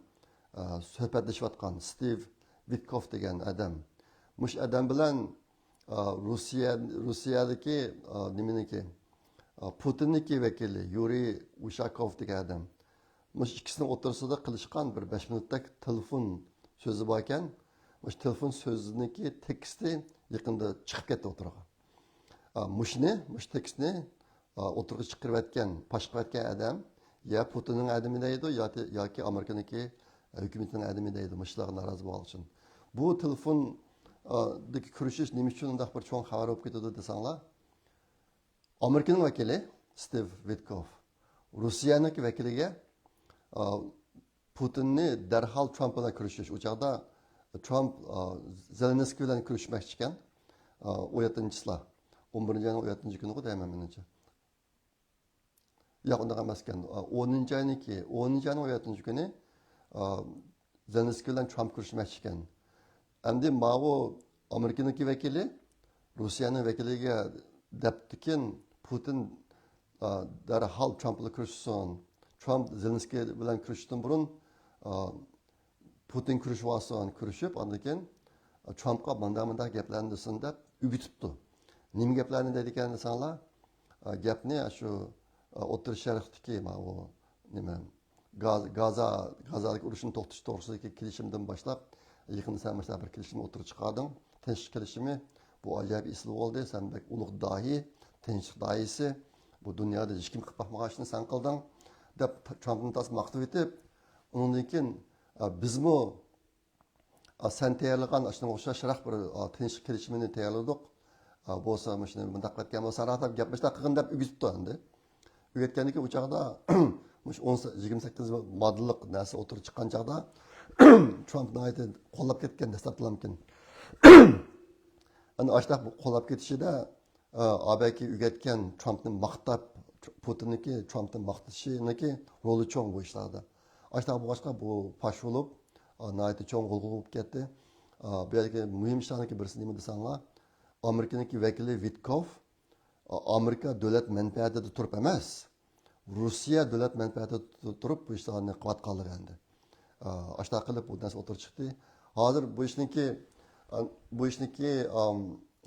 ئا، سۆھبەتلىشىۋاتقان ستىۋ ۋىتكوف دېگەن ئادەم. مۇشۇ ئادەم بىلەن، ئا، روسىيە، روسىيەدىكى، ئا، نېمىنىڭكى، ئا، پۇتىننىڭكى ۋەكىلى يۇرىي ئۇشاكوف دېگەن ئادەم. مۇشۇ ئىككىسىنىڭ ئوتتۇرىسىدا قىلىشقان بىر بەش مىنۇتتەك تېلېفون سۆزى باركەن. مۇشۇ تېلېفون سۆزىنىڭكى تېكىستى يېقىندا چىقىپ كەتتى ئوتتۇرىغا. ئا، مۇشۇنى، مۇشۇ تېكىستنى، ئا، ئوتتۇرىغا چىقىرىۋەتكەن، پاش قىلىۋەتكەن ئادەم يا پۇتىننىڭ ئادىمى دەيدۇ، يا تې-، ياكى ئامېرىكىنىڭكى، ئا، ھۆكۈمىتىنىڭ ئادىمى دەيدۇ، مۇشۇلارغا نارازى بولغان ئۈچۈن. بۇ تېلېفون، ئا، دىكى كۆرۈشۈش نېمە ئۈچۈن ئۇنداق بىر چوڭ خەۋەر بولۇپ كېتىدۇ دېسەڭلار، ئامېرىكىنىڭ ۋەكىلى ستىف ۋىتكوف روسىيەنىڭ ۋەكىلىگە، ئا، پۇتىننى دەرھال ترامپ بىلەن كۆرۈشۈش. ئۇ چاغدا ترامپ، ئا، زېلېنسكىي بىلەن كۆرۈشمەكچى ئىكەن. ئا، ئون يەتتىنچى چىسلا. ئون بىرىنچى ئاينىڭ ئون يەتتىنچى كۈنىغۇ دەيمەن مېنىڭچە. ياق، ئۇنداق ئەمەسكەن. ئا، ئونىنچى ئاينىڭكى، ئونىنچى ئاينىڭ ئون يەتتىنچى كۈنى، ئا، زېلېنسكىي بىلەن ترامپ كۆرۈشمەكچى ئىكەن. ئەمدى ماۋۇ ئامېرىكىنىڭكى ۋەكىلى روسىيەنىڭ ۋەكىلىگە دەپتىكىن، پۇتىن، ئا، دەرھال ترامپ بىلەن كۆرۈشسۇن. ترامپ زېلېنسكىي بىلەن كۆرۈشۈشتىن بۇرۇن، ئا، پۇتىن كۆرۈشۈۋالسۇن، كۆرۈشۈپ، ئاندىن كېيىن ترامپقا مۇنداق، مۇنداق گەپلەرنى دېسۇن دەپ ئۆگىتىپتۇ. نېمە گەپلەرنى دەيدىكەن دېسەڭلار، ئا، گەپنى شۇ، ئا، ئوتتۇرا شەرقتىكى ماۋۇ نېمە، گاز-، گازا، گازادىكى ئۇرۇشنى توختىتىش توغرىسىدىكى كېلىشىمدىن باشلاپ، يېقىندا سەن مۇشۇنداق بىر كېلىشىم ئوتتۇرىغا چىقاردىڭ. تىنچلىق كېلىشىمى، بۇ ئاجايىپ ئېسىل بولدى. سەن بەك ئۇلۇغ داھىي، تىنچلىق داھىيسى. بۇ دۇنيادا ھېچكىم قىلىپ باقمىغان ئىشنى سەن قىلدىڭ، دەپ ترامپنى تاس ماختىۋېتىپ، ئۇنىڭدىن كېيىن، ئا، بىزمۇ، ئا، سەن تەييارلىغان ئاشۇنىڭغا ئوخشاشراق بىر، ئا، تىنچلىق كېلىشىمىنى تەييارلىدۇق. ئا، بولسا مۇشۇنى مۇنداق قىلىۋەتكەن بولساڭراق دەپ گەپ مۇشۇنداق قىلغىن دەپ ئۆگىتىپتۇ ئەمدى. ئۆگەتكەندىن كېيىن ئۇ چاغدا مۇشۇ ئون، يىگىرمە سەككىز ماددىلىق نەرسە ئوتتۇرىغا چىققان چاغدا ترامپ ناھايىتى قوللاپ كەتكەن دەسلەپتىلامكىن. ئەنە ئاشۇنداق قوللاپ كېتىشىدە، ئا، ئابەكى ئۆگەتكەن ترامپنى ماختاپ، پۇتىننىكى ترامپنى ماختىشىنىكى رولى چوڭ بۇ ئىشلاردا. ئاشۇنداق بولغاچقا بۇ پاش بولۇپ، ئا، ناھايىتى چوڭ غۇلغۇلا بولۇپ كەتتى. ئا، بۇ يەردىكى مۇھىم ئىشلارنىڭكى بىرسى نېمە دېسەڭلار، ئامېرىكىنىڭكى ۋەكىلى ۋىتكوف، ئا، ئامېرىكا دۆلەت مەنپەئەتىدە تۇرۇپ ئەمەس، روسىيە دۆلەت مەنپەئەتىدە تۇ-، تۇرۇپ بۇ ئىشلارنى قىلىۋاتقانلىقى ئەمدى. ئا، ئاشۇنداق قىلىپ بۇ نەرسە ئوتتۇرىغا چىقتى. ھازىر بۇ ئىشنىڭكى، ئا، بۇ ئىشنىڭكى، ئام،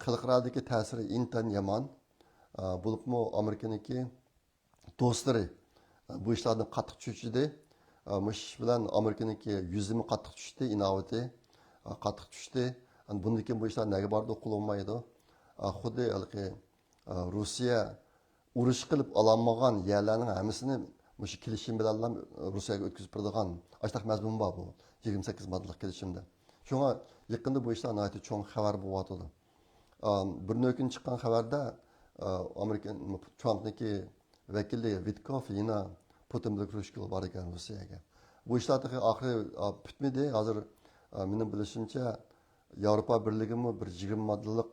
خەلقئارادىكى تەسىرى ئىنتايىن يامان. ئا، بولۇپمۇ ئامېرىكىنىڭكى دوستلىرى، ئا، بۇ ئىشلاردىن قاتتىق چۆچۈدى. ئا، مۇشۇ ئىش بىلەن ئامېرىكىنىڭكى يۈزىمۇ قاتتىق چۈشتى، ئىناۋىتى، ئا، قاتتىق چۈشتى. ئەمدى بۇندىن كېيىن بۇ ئىشلار نەگە بارىدۇ، ئۇققىلى بولمايدۇ. ئا، خۇددى ھېلىقى، ئا، روسىيە ئۇرۇش قىلىپ ئالالمىغان يەرلەرنىڭ ھەممىسىنى مۇشۇ كېلىشىم بىلەنلا روسىيەگە ئۆتكۈزۈپ بېرىدىغان ئاشۇنداق مەزمۇن بار بۇ يىگىرمە سەككىز ماددىلىق كېلىشىمدە. شۇڭا يېقىندا بۇ ئىشلار ناھايىتى چوڭ خەۋەر بولۇۋاتىدۇ. ئام، بىر نۆكۈن چىققان خەۋەردە، ئا، ئامېرىكا، ترامپنىڭكى ۋەكىلى ۋىتكوف يەنە پۇتىن بىلەن كۆرۈشكىلى بارىدىكەن روسىيەگە. بۇ ئىشلار تېخى ئاخىرى، ئا، پۈتمىدى. ھازىر، ئا، مېنىڭ بىلىشىمچە، ياۋروپا بىرلىكىمۇ بىر يىگىرمە ماددىلىق،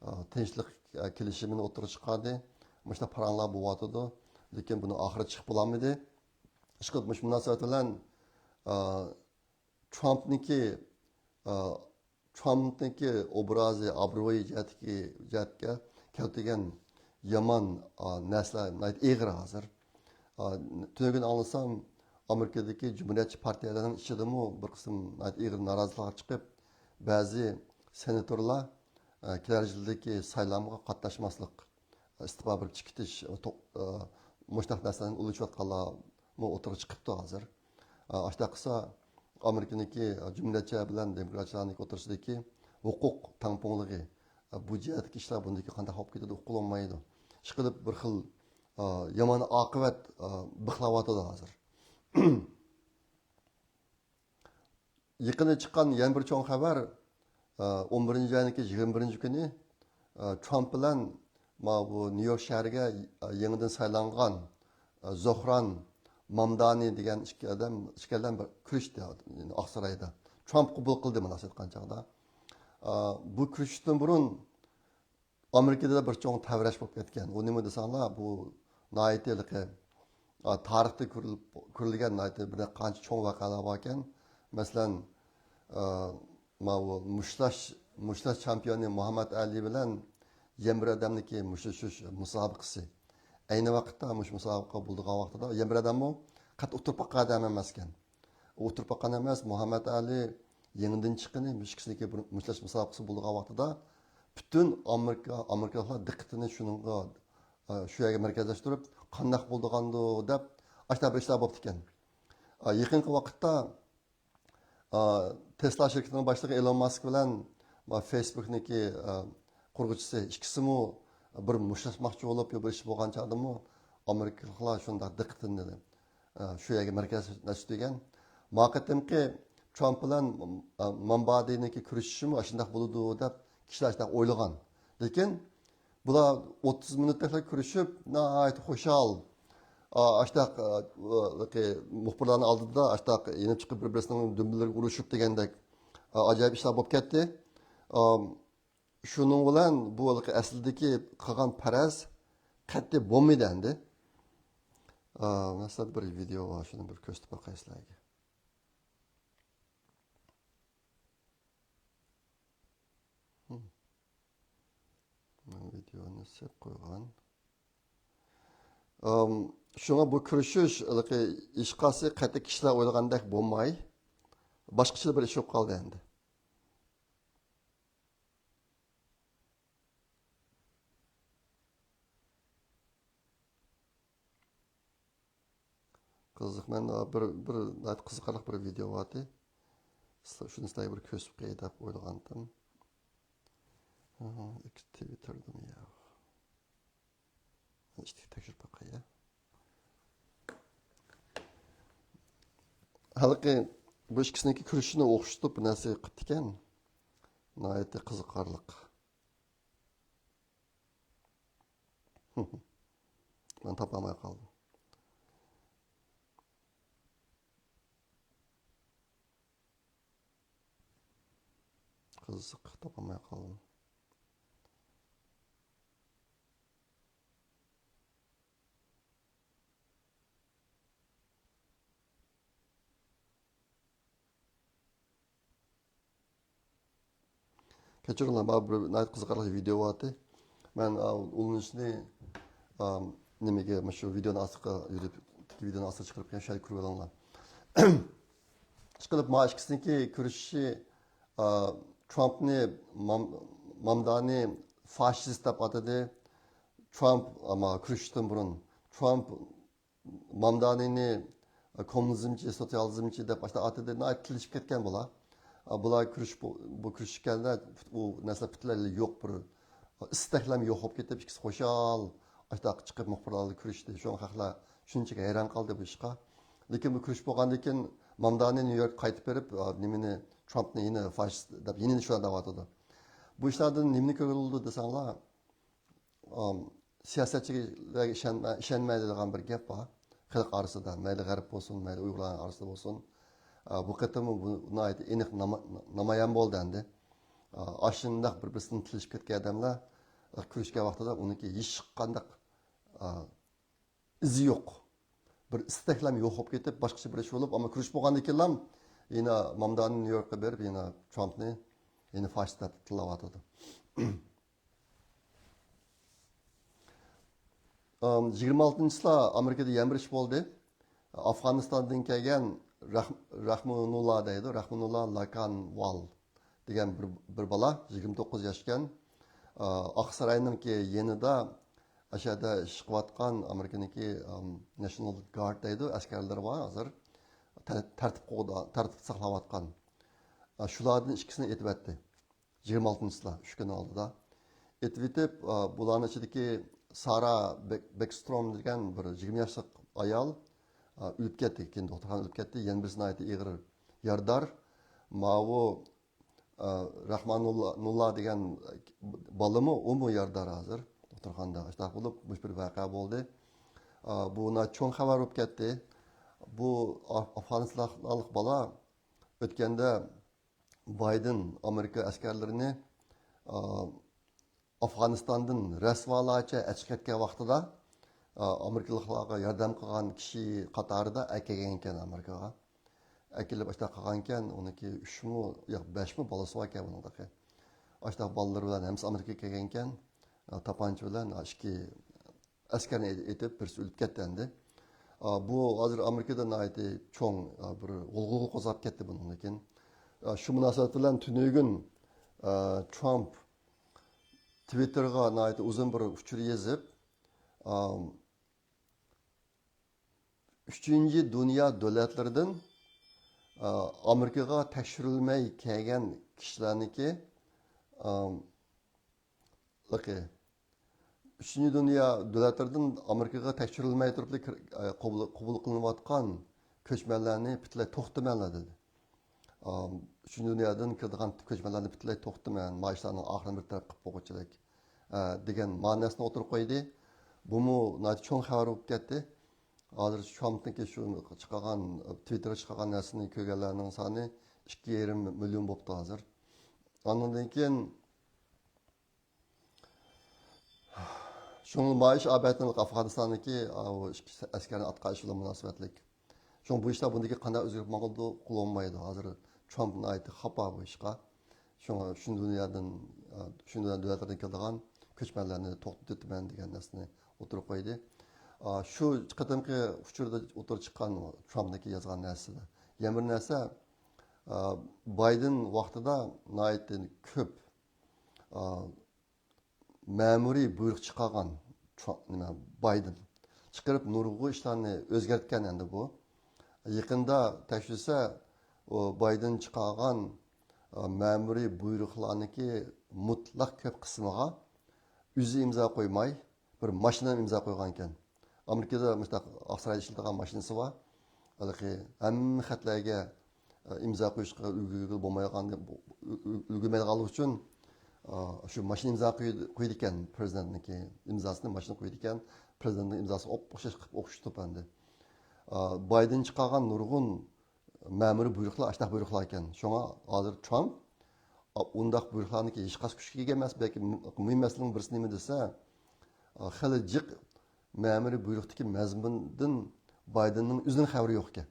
ئا، تىنچلىق، ئا، كېلىشىمىنى ئوتتۇرىغا چىقاردى. مۇشۇنداق پاراڭلار بولۇۋاتىدۇ. لېكىن بۇنىڭ ئاخىرى چىقىپ بولالمىدى. ئىشقىلىپ، مۇشۇ مۇناسىۋەت بىلەن، ئا، ترامپنىڭكى، ئا، ترامپنىڭكى ئوبرازى، ئابرۇيى جەھەتتىكى، جەھەتكە كەلتۈرگەن يامان، ئا، نەرسىلەر ناھايىتى ئېغىر ھازىر. ئا، تۈنۈگۈن ئاڭلىسام، ئامېرىكىدىكى جۇمھۇرىيەتچى پارتىيەلەرنىڭ ئىچىدىمۇ بىر قىسىم ناھايىتى ئېغىر نارازىلىقلار چىقىپ، بەزى سېناتورلار، ئا، كېلەر يىلدىكى سايلامغا قاتناشماسلىق، ئىستېپا بېرىپ چىقىۋېتىش، تو-، ئا، مۇشۇنداق نەرسىلەرنى ئۇلىشىۋاتقانلارمۇ ئوتتۇرىغا چىقىپتۇ ھازىر. ئا، ئاشۇنداق قىلسا، ئامېرىكىنىڭكى جۇمھۇرىيەتچىلەر بىلەن دېموكراتچىلارنىڭ ئوتتۇرىسىدىكى ھوقۇق تەڭپۇڭلۇقى، ئا، بۇ جەھەتتىكى ئىشلار بۇندىن كېيىن قانداق بولۇپ كېتىدۇ، ئۇققىلى بولمايدۇ. ئىشقىلىپ، بىر خىل، ئا، يامان ئاقىۋەت، ئا، بىخلاۋاتىدۇ ھازىر. يېقىندا چىققان يەنە بىر چوڭ خەۋەر، ئە، ئون بىرىنچى ئاينىڭكى يىگىرمە بىرىنچى كۈنى، ئە، ترامپ بىلەن ماۋۇ نيۇ يورك شەھىرىگە، ئە، يېڭىدىن سايلانغان، ئە، زوھران مامدانى دېگەن ئىككى ئادەم، ئىككى ئادەم بىر كۆرۈشتى، يەنى ئاقسارايدا. ترامپ قوبۇل قىلدى مۇناسىۋەت قىلغان چاغدا. ئە، بۇ كۆرۈشۈشتىن بۇرۇن ئامېرىكىدا بىر چوڭ تەۋرەش بولۇپ كەتكەن. ئۇ نېمە دېسەڭلار، بۇ ناھايىتى ھېلىقى، ئا، تارىختا كۆرۈلۈپ، كۆرۈلگەن ناھايىتى بىر قانچە چوڭ ۋەقەلەر باركەن. مەسىلەن، ئا، ماۋۇ مۇشتلاش، مۇشتلاش چامپىيونى مۇھەممەد ئەلى بىلەن يەنە بىر ئادەمنىڭكى مۇشتلىشىش مۇسابىقىسى. ئەينى ۋاقىتتا مۇشۇ مۇسابىقە بولىدىغان ۋاقتىدا يەنە بىر ئادەممۇ قەتئىي ئوتتۇرۇپ باققان ئادەم ئەمەسكەن. ئولتۇرۇپ باققان ئەمەس، مۇھەممەد ئەلى يېڭىدىن چىققىنى، مۇشۇ ئىككىسىنىڭكى بىر مۇشتلاش مۇسابىقىسى بولىدىغان ۋاقتىدا پۈتۈن ئامېرىكا، ئامېرىكىلىقلار دىققىتىنى شۇنىڭغا، ئە، شۇ يەرگە مەركەزلەشتۈرۈپ، قانداق بولىدىغاندۇ دەپ، ئاشۇنداق بىر ئىشلار بوپتىكەن. ئە، يېقىنقى ۋاقىتتا، ئە، تېسلا شىركىتىنىڭ باشلىقى ئېلون ماسك بىلەن، ئە، فېيسبۇكنىڭكى، ئە، قۇرغۇچىسى ئىككىسىمۇ بىر مۇشتلاشماقچى بولۇپ، بىر ئىش بولغان چاغدىمۇ ئامېرىكىلىقلار شۇنداق دىققىتىنى ئە، شۇ يەرگە مەركەزلەشتۈرگەن. ما قېتىمقى ترامپ بىلەن، ئە، مامبادىنىڭكى كۆرۈشۈشىمۇ ئاشۇنداق بولىدۇ دەپ كىشىلەر شۇنداق ئويلىغان. لېكىن بۇلار ئوتتۇز مىنۇتتەكلا كۆرۈشۈپ، ناھايىتى خۇشال، ئا، ئاشتاق، ئا، مۇخبىرلارنىڭ ئالدىدا ئاشتاق يېنىپ چىقىپ، بىر-، بىرسىنىڭ دۈمبىلىرىگە ئۇرۇشۇپ دېگەندەك، ئا، ئاجايىپ ئىشلار بولۇپ كەتتى. ئا، شۇنىڭ بىلەن بۇ ھېلىقى ئەسلىدىكى قىلغان پەرەز قەتئىي بولمىدى ئەمدى. ئا، مەسىلەن، بىر ۋىدېو بار، شۇنى بىر كۆرسىتىپ باقاي سىلەرگە. مەن ۋىدېونى سېپ قويغان. ئام، شۇڭا بۇ كۆرۈشۈش ھېلىقى ھېچقايسى قېتى كىشىلەر ئويلىغاندەك بولماي، باشقىچە بىر ئىش بولۇپ قالدى ئەمدى. قىزىق، مەن بىر، بىر ناھايىتى قىزىقارلىق بىر ۋىدېو بارتى. شۇنى سىلەرگە بىر كۆرسىتىپ قوياي دەپ ئويلىغانتىم. ئىككى تىۋىتتېردىمۇ يا؟ ئىشتىكى تەكشۈرۈپ باقاي يا. ھېلىقى بۇ ئىككىسىنىڭكى كۆرۈشۈشىنى ئوخشىتىپ بىر نەرسە قىپتىكەن. ناھايىتى قىزىقارلىق. مەن تاپالماي قالدىم. قىزىق، تاپالماي قالدىم. كەچۈرۈڭلار، مانا بىر ناھايىتى قىزىقارلىق ۋىدېو بارتى. مەن، ئا، ئۇلىنىشنى، ئا، نېمىگە، مۇشۇ ۋىدېونىڭ ئاستىغا، يۇتۇبتىكى ۋىدېونىڭ ئاستىغا چىقىرىپ، شۇ يەردە كۆرۈۋېلىڭلار. ئىشقىلىپ، مانا ئىككىسىنىڭكى كۆرۈشۈشى، ئا، ترامپنى مام-، مامدانى فاشىست دەپ ئاتىدى. ترامپ، ئەمما كۆرۈشۈشتىن بۇرۇن، ترامپ مامدانىنى، ئە، كوممۇنىزمچى، سوتسىيالىزمچى دەپ ئاشۇنداق ئاتىدى. ناھايىتى تىللىشىپ كەتكەن بۇلار. ئە، بۇلار كۆرۈش-، بۇ، بۇ كۆرۈشكەندە ئۇ نەرسە پۈتۈنلەي يوق بىر، ئىستەكلەم يوق بولۇپ كېتىپ، ئىككىسى خۇشال ئاشۇنداق چىقىپ مۇخبىرلار ئالدىدا كۆرۈشتى. شۇڭا خەقلەر شۇنچىلىك ھەيران قالدى بۇ ئىشقا. لېكىن بۇ كۆرۈشۈپ بولغاندىن كېيىن مامدانى نيۇ يوركقا قايتىپ بېرىپ، ئە، نېمىنى، ترامپنى يەنە فاشىست دەپ يەنە شۇنداق دەۋاتىدۇ. بۇ ئىشلاردىن نېمىنى كۆرۈلىدۇ دېسەڭلار، ئام، سىياسەتچىلەرگە ئىشەنمە-، ئىشەنمەيدىغان بىر گەپ بار خەلق ئارىسىدا، مەيلى غەرب بولسۇن، مەيلى ئۇيغۇرلارنىڭ ئارىسىدا بولسۇن. ئا، بۇ قېتىممۇ بۇ ناھايىتى ئېنىق ناما-، نامايان بولدى ئەمدى. ئا، ئاشۇنداق بىر-، بىرسىدىن تىللىشىپ كەتكەن ئادەملەر، ئا، كۆرۈشكەن ۋاقتىدا ئۇنىڭكى ھېچقانداق، ئا، ئىزى يوق. بىر ئىستەكلەم يوق بولۇپ كېتىپ، باشقىچە بىر ئىش بولۇپ، ئەمما كۆرۈشۈپ بولغاندىن كېيىنلا يەنە مامدانى نيۇ يوركقا بېرىپ، يەنە ترامپنى يەنە فاشىست دەپ تىللاۋاتىدۇ. ئام، يىگىرمە ئالتىنچى چىسلا ئامېرىكىدا يەنە بىر ئىش بولدى. ئافغانىستاندىن كەلگەن رەھ-، رەھمۇنۇللا دەيدۇ، رەھمۇنۇللا لاكانۋال دېگەن بىر، بىر بالا، يىگىرمە توققۇز ياش ئىكەن. ئا، ئاقساراينىڭكى يېنىدا ئاشۇ يەردە ئىش قىلىۋاتقان ئامېرىكىنىڭكى، ئام، ناشنال گارد دەيدۇ، ئەسكەرلىرى بار ھازىر. تە-، تەرتىپ قوغدا-، تەرتىپ ساقلاۋاتقان. ئا، شۇلاردىن ئىككىسىنى ئېتىۋەتتى. يىگىرمە ئالتىنچى چىسلا، ئۈچ كۈن ئالدىدا. ئېتىۋېتىپ، ئا، بۇلارنىڭ ئىچىدىكى سارا بېك-، بېكستروم دېگەن بىر يىگىرمە ياشلىق ئايال، ئا، ئۆلۈپ كەتتى، كېيىن دوختۇرخانىدا ئۆلۈپ كەتتى. يەنە بىرسى ناھايىتى ئېغىر يارىدار. ماۋۇ، ئا، رەھمانۇللا، نۇللا دېگەن بالىمۇ، ئۇمۇ يارىدار ھازىر دوختۇرخانىدا. شۇنداق بولۇپ، مۇشۇ بىر ۋەقە بولدى. ئا، بۇ ناھايىتى چوڭ خەۋەر بولۇپ كەتتى. بۇ ئاف-، ئافغانىستانلىق بالا ئۆتكەندە بايدېن ئامېرىكا ئەسكەرلىرىنى، ئا، ئافغانىستاندىن رەسۋالارچە ئەچىقىپ كەتكەن ۋاقتىدا، ئا، ئامېرىكىلىقلارغا ياردەم قىلغان كىشى قاتارىدا ئەكەلگەن ئىكەن ئامېرىكىغا. ئەكېلىپ ئاشۇنداق قىلغانىكەن، ئۇنىڭكى ئۈچمۇ، ياق، بەشمۇ بالىسى باركەن بۇنىڭدىكى. ئاشۇنداق بالىلىرى بىلەن ھەممىسى ئامېرىكىغا كەلگەنىكەن. ئا، تاپانچا بىلەن، ئا، ئىككى ئەسكەرنى ئېتىپ، بىرسى ئۆلۈپ كەتتى ئەمدى. ئا، بۇ ھازىر ئامېرىكىدا ناھايىتى چوڭ، ئا، بىر غۇلغۇلا قوزغاپ كەتتى بۇنىڭدىن كېيىن. ئا، شۇ مۇناسىۋەت بىلەن تۈنۈگۈن، ئا، ترامپ تىۋىتتېرغا ناھايىتى ئۇزۇن بىر ئۇچۇر يېزىپ، ئا، ئۈچىنچى دۇنيا دۆلەتلىرىدىن، ئا، ئامېرىكىغا تەكشۈرۈلمەي كەلگەن كىشىلەرنىڭكى، ئا، لىقى. ئۈچىنچى دۇنيا دۆلەتلىرىدىن ئامېرىكىغا تەكشۈرۈلمەي تۇرۇپلا كىر-، ئە، قوبۇل، قوبۇل قىلىنىۋاتقان كۆچمەنلەرنى پۈتۈنلەي توختىمەڭلار دېدى. ئام، ئۈچىنچى دۇنيادىن كېلىدىغان كۆچمەنلەرنى پۈتۈنلەي توختىمەڭ، ما ئىشلارنىڭ ئاخىرىنى بىر تەرەپ قىلىپ بولغۇچىلىك، ئە، دېگەن مەنىسىنى ئوتتۇرىغا قويدى. بۇمۇ ناھايىتى چوڭ خەۋەر بولۇپ كەتتى. ھازىر ترامپنىڭكى شۇ چىقارغان، تىۋىتتېرغا چىقارغان نەرسىنى كۆرگەنلەرنىڭ سانى ئىككى يېرىم مىليون بوپتۇ ھازىر. ئاندىن كېيىن شۇڭا مايىش ئابەتنىڭ ئافغانىستاندىكى ئا، ئۇ ئىككى ئەسكەرنى ئاتقان ئىشى بىلەن مۇناسىۋەتلىك. شۇڭا بۇ ئىشلار بۇندىكى قانداق ئۆزگىرىپ ماڭىدۇ، قىلالمايدۇ. ھازىر ترامپ ناھايىتى خاپا بۇ ئىشقا. شۇڭا شۇ دۇنيادىن، ئا، شۇ دۇنيا دۆلەتلىرىدىن كېلىدىغان كۆچمەنلەرنى توختىتىۋېتىمەن دېگەن نەرسىنى ئوتتۇرىغا قويدى. ئا، شۇ قېتىمقى ئۇچۇردا ئوتتۇرىغا چىققان ترامپنىڭكى يازغان نەرسىدە. يەنە بىر نەرسە، ئا، بايدېن ۋاقتىدا ناھايىتى كۆپ، ئا، مەمۇرىي بۇيرۇق چىقارغان ترامپ، نېمە، بايدېن. چىقىرىپ نۇرغۇن ئىشلارنى ئۆزگەرتكەن ئەمدى بۇ. يېقىندا تەكشۈرسە، ئۇ بايدېن چىقارغان، ئا، مەمۇرىي بۇيرۇقلارنىڭكى مۇتلەق كۆپ قىسمىغا ئۆزى ئىمزا قويماي، بىر ماشىنا ئىمزا قويغان ئىكەن. ئامېرىكىدا مۇشۇنداق ئاقسارايدا ئىشلىتىدىغان ماشىنىسى بار. ھېلىقى ھەممە خەتلەرگە، ئە، ئىمزا قويۇشقا ئۈلگۈرگىلى بولمايدىغان، ئۈ-، ئۈ-، ئۈلگۈرمەيدىغانلىقى ئۈچۈن، ئا، شۇ ماشىنا ئىمزا قويىدۇ، قويىدىكەن، پىرېزىدېنتنىڭكى ئىمزاسىنى ماشىنا قويىدىكەن، پىرېزىدېنتنىڭ ئىمزاسىغا ئوخشاش قىلىپ ئوخشىتىپ ئەمدى. ئا، بايدېن چىقارغان نۇرغۇن مەمۇرىي بۇيرۇقلار ئاشۇنداق بۇيرۇقلار ئىكەن. شۇڭا ھازىر ترامپ، ئا، ئۇنداق بۇيرۇقلارنىڭكى ھېچقايسى كۈچكە ئىگە ئەمەس. بەلكى مۇ-، مۇھىم مەسىلىنىڭ بىرسى نېمە دېسە، ئا، خېلى جىق مەمۇرىي بۇيرۇقتىكى مەزمۇندىن بايدېننىڭ ئۆزىنىڭ خەۋىرى يوق ئىكەن.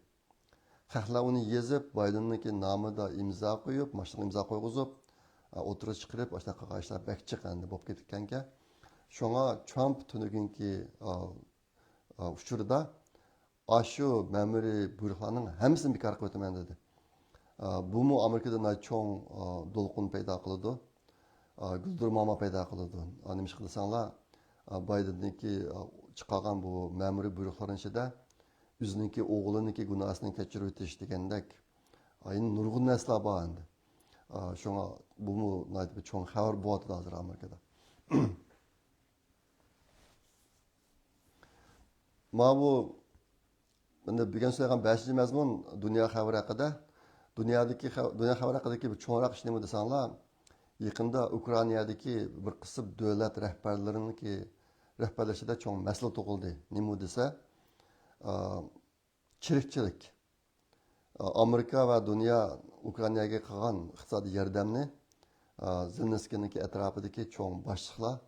خەقلەر ئۇنى يېزىپ، بايدېننىڭكى نامىدا ئىمزا قويۇپ، ماشىنىغا ئىمزا قويغۇزۇپ، ئا، ئوتتۇرىغا چىقىرىپ، ئاشۇنداق قىلغان ئىشلار بەك جىق ئەمدى بولۇپ كېتىپكەنكەن. شۇڭا ترامپ تۈنۈگۈنكى، ئا، ئا، ئۇچۇردا ئاشۇ مەمۇرىي بۇيرۇقلارنىڭ ھەممىسىنى بىكار قىلىۋېتىمەن دېدى. ئا، بۇمۇ ئامېرىكىدا ناھايىتى چوڭ، ئا، دولقۇن پەيدا قىلىدۇ. ئا، گۈلدۈرماما پەيدا قىلىدۇ. ئا، نېمىشقا دېسەڭلار، ئا، بايدېننىڭكى، ئا، چىقارغان بۇ مەمۇرىي بۇيرۇقلارنىڭ ئىچىدە ئۆزىنىڭكى ئوغلىنىڭكى گۇناھىنى كەچۈرۈۋېتىش دېگەندەك، ئا، يەنە نۇرغۇن نەرسىلەر بار ئەمدى. ئا، شۇڭا بۇمۇ ناھايىتى بىر چوڭ خەۋەر بولۇۋاتىدۇ ھازىر ئامېرىكىدا. ماۋۇ، ئەمدى بۈگۈن سۆزلەيدىغان بەشىنچى مەزمۇن دۇنيا خەۋىرى ھەققىدە. دۇنيادىكى خەۋ-، دۇنيا خەۋىرى ھەققىدىكى بىر چوڭراق ئىش نېمە دېسەڭلار، يېقىندا ئۇكرائىنادىكى بىر قىسىم دۆلەت رەھبەرلىرىنىڭكى رەھبەرلىشىدە چوڭ مەسىلە تۇغۇلدى. نېمە دېسە، ئا، چىرىكچىلىك. ئامېرىكا ۋە دۇنيا ئۇكرائىناگە قىلغان ئىقتىسادىي ياردەمنى، ئا، زېلېنسكىينىڭكى ئەتراپىدىكى چوڭ باشلىقلار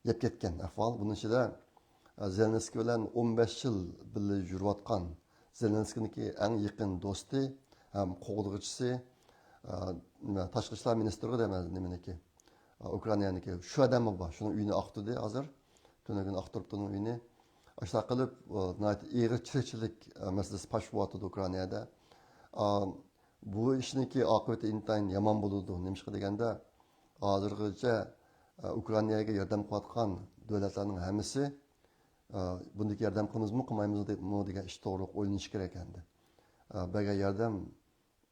يەپ كەتكەن ئەھۋال. بۇنىڭ ئىچىدە، ئا، زېلېنسكىي بىلەن ئون بەش يىل بىللە يۈرۈۋاتقان زېلېنسكىينىڭكى ئەڭ يېقىن دوستى ھەم قوغدىغۇچىسى، ئا، نېمە، تاشقى ئىشلار مىنىستىرى دەيمەن، نېمىنىڭكى، ئا، ئۇكرائىنانىڭكى شۇ ئادەممۇ بار. شۇنىڭ ئۆيىنى ئاقتۇردى ھازىر. تۈنۈگۈن ئاقتۇرۇپتۇ ئۇنىڭ ئۆيىنى. ئاشۇنداق قىلىپ، ئا، ناھايىتى ئېغىر چىرىكچىلىك، ئا، مەسىلىسى پاش بولۇۋاتىدۇ ئۇكرائىنادا. ئا، بۇ ئىشنىڭكى ئاقىۋىتى ئىنتايىن يامان بولىدۇ. نېمىشقا دېگەندە، ھازىرغىچە، ئا، ئۇكرائىناگە ياردەم قىلىۋاتقان دۆلەتلەرنىڭ ھەممىسى، ئا، بۇندىكى ياردەم قىلىمىزمۇ، قىلمايمىزمۇ دەپ، دېگەن ئىش توغرۇلۇق ئويلىنىشى كېرەك ئەمدى. ئا، بەرگەن ياردەم،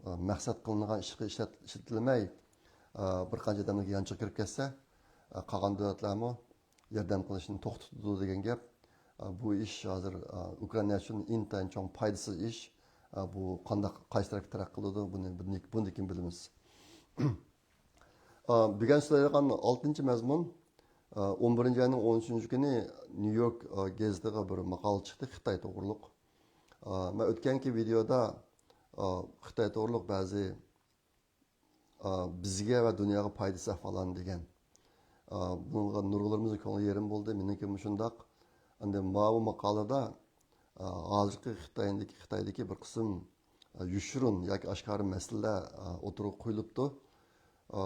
ئا، مەقسەت قىلىنغان ئىشقا ئىشلەت-، ئىشلىتىلمەي، ئا، بىر قانچە ئادەملەرگە يانچۇق كىرىپ كەتسە، ئا، قالغان دۆلەتلەرمۇ ياردەم قىلىشنى توختىتىدۇ دېگەن گەپ. ئا، بۇ ئىش ھازىر، ئا، ئۇكرائىنا ئۈچۈن ئىنتايىن چوڭ پايدىسىز ئىش. ئا، بۇ قانداق، قايسى تەرەپكە تەرەققىي قىلىدۇ، بۇنى، بۇنى، بۇنى كېيىن بىلىمىز. ئا، بۈگۈن سۆزلەيدىغان ئالتىنچى مەزمۇن، ئا، ئون بىرىنچى ئاينىڭ ئون ئۈچىنچى كۈنى نيۇ يورك، ئا، گېزىتىغا بىر ماقالە چىقتى خىتاي توغرۇلۇق. ئا، مەن ئۆتكەنكى ۋىدېيودا، ئا، خىتاي توغرۇلۇق بەزى، ئا، بىزگە ۋە دۇنياغا پايدىسى ئەھۋاللارنى دېگەن. ئا، بۇنىڭغا نۇرغۇنلىرىمىزنىڭ كۆڭلى يېرىم بولدى، مېنىڭكىمۇ شۇنداق. ئەمدى ماۋۇ ماقالىدا، ئا، ھازىرقى خىتايدىكى، خىتايدىكى بىر قىسىم، ئا، يوشۇرۇن ياكى ئاشكارا مەسىلىلەر، ئا، ئوتتۇرىغا قويۇلۇپتۇ. ئا،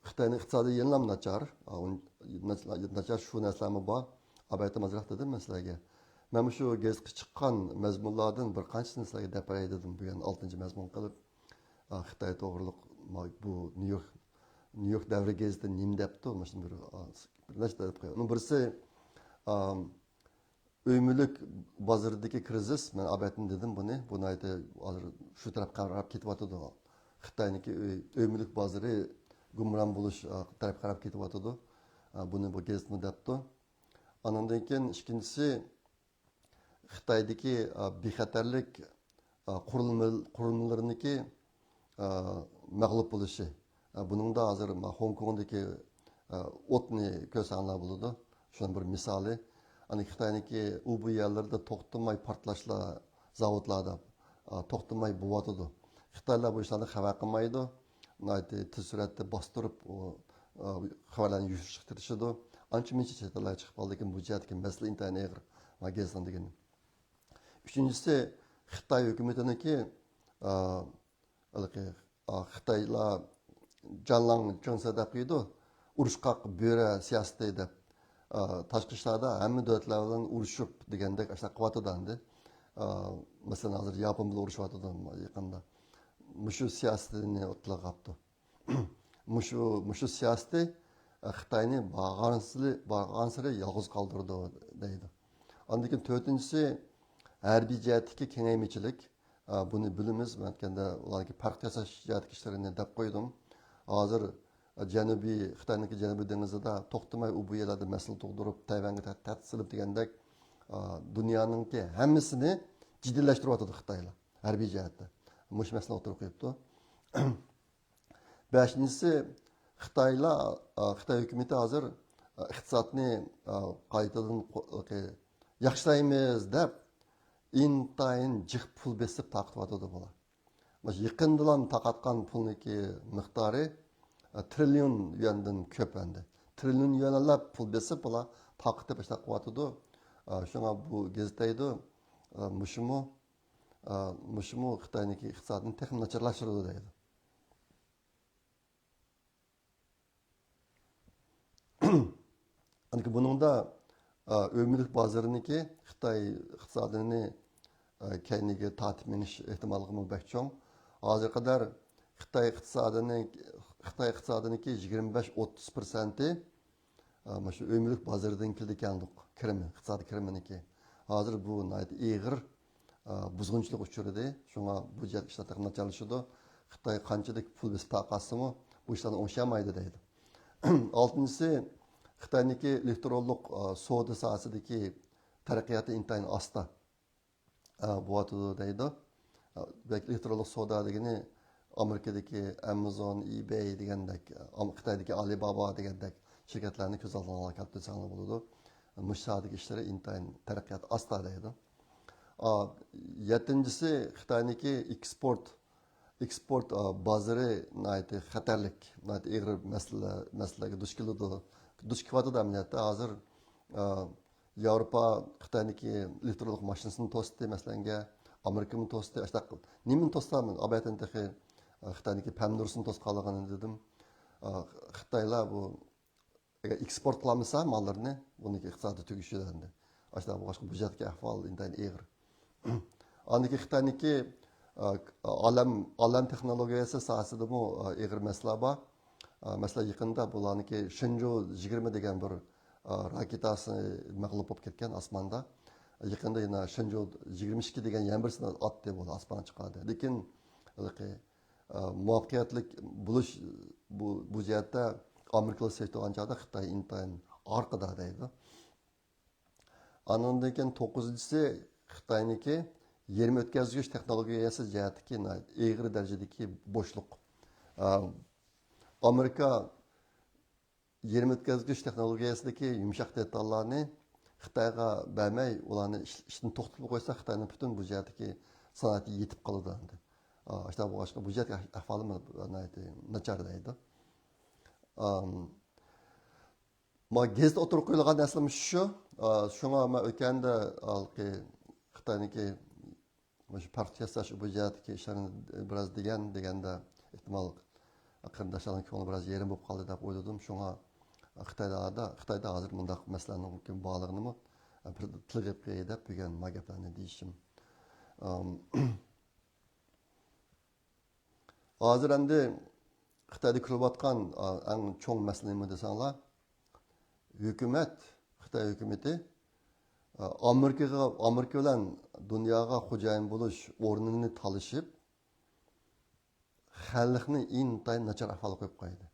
خىتاينىڭ ئىقتىسادى يەنىلا ناچار. ئا، ئۇن-، ناچ-، ناچار شۇ نەرسىلەرمۇ بار. ئاۋۋال ئازراق دېدىم مەن سىلەرگە. مەن مۇشۇ گېزىتكە چىققان مەزمۇنلاردىن بىر قانچىسىنى سىلەرگە دەپ بېرەي دېدىم. بۈگۈن ئالتىنچى مەزمۇن قىلىپ، ئا، خىتاي توغرۇلۇق ما-، بۇ نيۇ يورك، نيۇ يورك دەۋرى گېزىتى نېمە دەپتۇ؟ مۇشۇنى بىر، ئا، بىر نەچچە دەپ قوياي. ئۇنىڭ بىرسى، ئا، ئۆي مۈلۈك بازىرىدىكى كىرىزىس، مەن ئابەتتىن دېدىم بۇنى، بۇ ناھايىتى ھازىر شۇ تەرەپكە قاراپ كېتىۋاتىدۇ. خىتاينىڭكى ئۆي، ئۆي مۈلۈك بازىرى گۇمران بولۇش، ئا، تەرەپكە قاراپ كېتىۋاتىدۇ. ئا، بۇنى بۇ گېزىتمۇ دەپتۇ. ئانىڭدىن كېيىن ئىككىنچىسى، خىتايدىكى، ئا، بىخەتەرلىك، ئا، قۇرۇلما-، قۇرۇلمىلىرىنىڭكى، ئا، مەغلۇپ بولۇشى. ئا، بۇنىڭدا ھازىر ما-، خوڭكوڭدىكى، ئا، ئوتنى كۆرسەڭلار بولىدۇ. شۇنىڭ بىر مىسالى. يەنى خىتاينىڭكى ئۇ بۇ يەرلىرىدە توختىماي پارتلاشلار زاۋۇتلاردا، ئا، توختىماي بولۇۋاتىدۇ. خىتايلار بۇ ئىشلارنى خەۋەر قىلمايدۇ. ناھايىتى تېز سۈرئەتتە باستۇرۇپ، ئۇ، ئا، خەۋەرلەرنى يوشۇرۇشقا تىرىشىدۇ. ئانچە مۇنچە چەت ئەللەرگە چىقىپ قالدى، لېكىن بۇ جەھەتتىكى مەسىلە ئىنتايىن ئېغىر. مانا گېزىتنىڭ دېگىنى. ئۈچىنچىسى، خىتاي ھۆكۈمىتىنىڭكى، ئا، ھېلىقى، ئا، خىتايلار جانلاڭ چۆڭسە دەپ قويىدۇ، ئۇرۇشقاق بۆرە سىياسىتى دەپ. ئا، تاشقى ئىشلاردا ھەممە دۆلەتلەر بىلەن ئۇرۇشۇپ دېگەندەك ئاشۇنداق قىلىۋاتىدۇ ئەمدى. ئا، مەسىلەن، ھازىر ياپون بىلەن ئۇرۇشۇۋاتىدۇ يېقىندا. مۇشۇ سىياسىتىنى ئوتتۇرىغا قويۇپتۇ. مۇشۇ، مۇشۇ سىياسىتى، ئە، خىتاينى بارغانسېرى، بارغانسېرى يالغۇز قالدۇرىدۇ، دەيدۇ. ئاندىن كېيىن تۆتىنچىسى، ھەربىي جەھەتتىكى كېڭەيمىچىلىك. ئە، بۇنى بىلىمىز. مەن ئېيتقاندا، ئۇلارنىڭكى پارخ ياساش جەھەتتىكى ئىشلىرىنى دەپ قويدۇم. ھازىر، ئە، جەنۇبىي، خىتاينىڭكى جەنۇبىي دېڭىزىدا توختىماي ئۇ بۇ يەرلەردە مەسىلە تۇغدۇرۇپ، تەيۋەنگە تە-، تەھدىت سېلىپ دېگەندەك، ئە، دۇنيانىڭكى ھەممىسىنى جىددىيلەشتۈرۈۋاتىدۇ خىتايلار ھەربىي جەھەتتە. مۇشۇ مەسىلىنى ئوتتۇرىغا قويۇپتۇ. بەشىنچىسى، خىتايلار، ئا، خىتاي ھۆكۈمىتى ھازىر، ئا، ئىقتىسادنى، ئا، قايتىدىن قو-، ياخشىلايمىز دەپ، ئىنتايىن جىق پۇل بېسىپ تارقىتىۋاتىدۇ بۇلار. مۇشۇ يېقىندىلا تارقاتقان پۇلنىڭكى مىقدارى، ئا، تىرىليون يۈەندىن كۆپ ئەمدى. تىرىليون يۈەنلەپ پۇل بېسىپ بۇلار تارقىتىپ ئىشلار قىلىۋاتىدۇ. ئا، شۇڭا بۇ گېزىت دەيدۇ، ئا، مۇشۇمۇ، ئا، مۇشۇمۇ خىتاينىڭكى ئىقتىسادىنى تېخىمۇ ناچارلاشتۇرىدۇ دەيدۇ. ئەنكى بۇنىڭدا، ئا، ئۆي مۈلۈك بازىرىنىڭكى خىتاي ئىقتىسادىنى، ئا، كەينىگە تارتىپ مېڭىش ئېھتىماللىقىمۇ بەك چوڭ. ھازىرغا قەدەر خىتاي ئىقتىسادىنى، خىتاي ئىقتىسادىنىڭكى يىگىرمە بەش ئوتتۇز پىرسەنتى، ئا، مانا شۇ ئۆي مۈلۈك بازىرىدىن كېلىدىكەن، كىرىمى، ئىقتىسادىي كىرىمىنىڭكى. ھازىر بۇ ناھايىتى ئېغىر ئا، بۇزغۇنچىلىق ئۇچرىدى. شۇڭا بۇ جەھەت ئىشلار تېخى ناچارلىشىدۇ. خىتاي قانچىلىك پۇل بېسىپ تارقاتسىمۇ، بۇ ئىشلارنى ئوڭشىيالمايدۇ دەيدۇ. ئالتىنچىسى، خىتاينىڭكى ئېلېكترونلۇق، ئا، سودا ساھەسىدىكى تەرەققىياتى ئىنتايىن ئاستا، ئا، بولۇۋاتىدۇ دەيدۇ. ئا، بەك ئېلېكترونلۇق سودا دېگىنى ئامېرىكىدىكى ئامازون، ئىبەي دېگەندەك، ئام-، خىتايدىكى ئالىبابا دېگەندەك شىركەتلەرنى كۆز ئالدىڭلارغا كەلتۈرسەڭلار بولىدۇ. مۇشۇ ساھەدىكى ئىشلىرى ئىنتايىن تەرەققىيات ئاستا دەيدۇ. ئا، يەتتىنچىسى، خىتاينىڭكى ئېكسپورت، ئېكسپورت، ئا، بازىرى ناھايىتى خەتەرلىك، ناھايىتى ئېغىر مەسىلە، مەسىلىلەرگە دۇچ كېلىدۇ. دۇچ كېلىۋاتىدۇ ئەمەلىيەتتە. ھازىر، ئا، ياۋروپا خىتاينىڭكى ئېلېكترونلۇق ماشىنىسىنى توستى، مەسىلەنگە، ئامېرىكىمۇ توستى. ئاشۇنداق نېمىنى توستا، ئابەتەن تېخى، ئا، خىتاينىڭكى پەمىدۇرىسىنى توسقانلىقىنى دېدىم. ئا، خىتايلار بۇ ئەگەر ئېكسپورت قىلالمىسا ماللىرىنى، بۇنىڭكى ئىقتىسادىي تۈگىشىدۇ ئەمدى. ئاشۇنداق بولغاچقا بۇ جەھەتتىكى ئەھۋال ئىنتايىن ئېغىر. ئاندىن كېيىن خىتاينىڭكى، ئا، ئالەم، ئالەم تېخنولوگىيەسى ساھەسىدىمۇ، ئا، ئېغىر مەسىلە بار. ئا، مەسىلەن، يېقىندا بۇلارنىڭكى شېنجۇ يىگىرمە دېگەن بىر، ئا، راكېتاسى مەغلۇپ بولۇپ كەتكەن ئاسماندا. يېقىندا يەنە شېنجۇ يىگىرمە ئىككى دېگەن يەنە بىرسىنى ئاتتى، بۇ ئاسمانغا چىقاردى. لېكىن ھېلىقى ئە، مۇۋەپپەقىيەتلىك بولۇش، بۇ، بۇ جەھەتتە ئامېرىكىلار سېلىشتۇرغان چاغدا خىتاي ئىنتايىن ئارقىدا دەيدۇ. ئانىڭدىن كېيىن توققۇزىنچىسى خىتاينىڭكى يېرىم ئۆتكەزگۈچ تېخنولوگىيەسى جەھەتتىكى ناھايىتى ئېغىر دەرىجىدىكى بوشلۇق. ئە، ئامېرىكا يېرىم ئۆتكەزگۈچ تېخنولوگىيەسىدىكى يۇمشاق دېتاللارنى خىتايغا بەرمەي، ئۇلارنى ئىش-، ئىشتىن توختىتىپ قويسا، خىتاينىڭ پۈتۈن بۇ جەھەتتىكى سانائىتى يېتىپ قالىدۇ ئەمدى. ئا، شۇنداق بولغاچقا، بۇ جەھەتتىكى ئەھۋالىمۇ ناھايىتى ناچار دەيدۇ. ئام، ما گېزىتتە ئوتتۇرىغا قويۇلغان نەرسىلەر مۇشۇ. ئا، شۇڭا مەن ئۆتكەندە ھالقى خىتاينىڭكى مۇشۇ پارتىيە ياساش بۇ جەھەتتىكى ئىشلارنى بىراز دېگەن، دېگەندە، ئېھتىمال، قېرىنداشلارنىڭ كۆڭلى بىراز يېرىم بولۇپ قالدى دەپ ئويلىدىم. شۇڭا خىتايدا، خىتايدا ھازىر مۇنداق مەسىلىنىڭ بارلىقىنىمۇ بىر تىلغا ئېلىپ قوياي دەپ بۈگۈن ما گەپلەرنى دېيىشىم. ئام، ھازىر ئەمدى خىتايدا كۆرۈلۈۋاتقان، ئا، ئەڭ چوڭ مەسىلە نېمە دېسەڭلار، ھۆكۈمەت، خىتاي ھۆكۈمىتى، ئا، ئامېرىكىغا، ئامېرىكا بىلەن دۇنياغا خوجايىن بولۇش ئورنىنى تالىشىپ، خەلقنى ئىنتايىن ناچار ئەھۋالغا قويۇپ قويدى.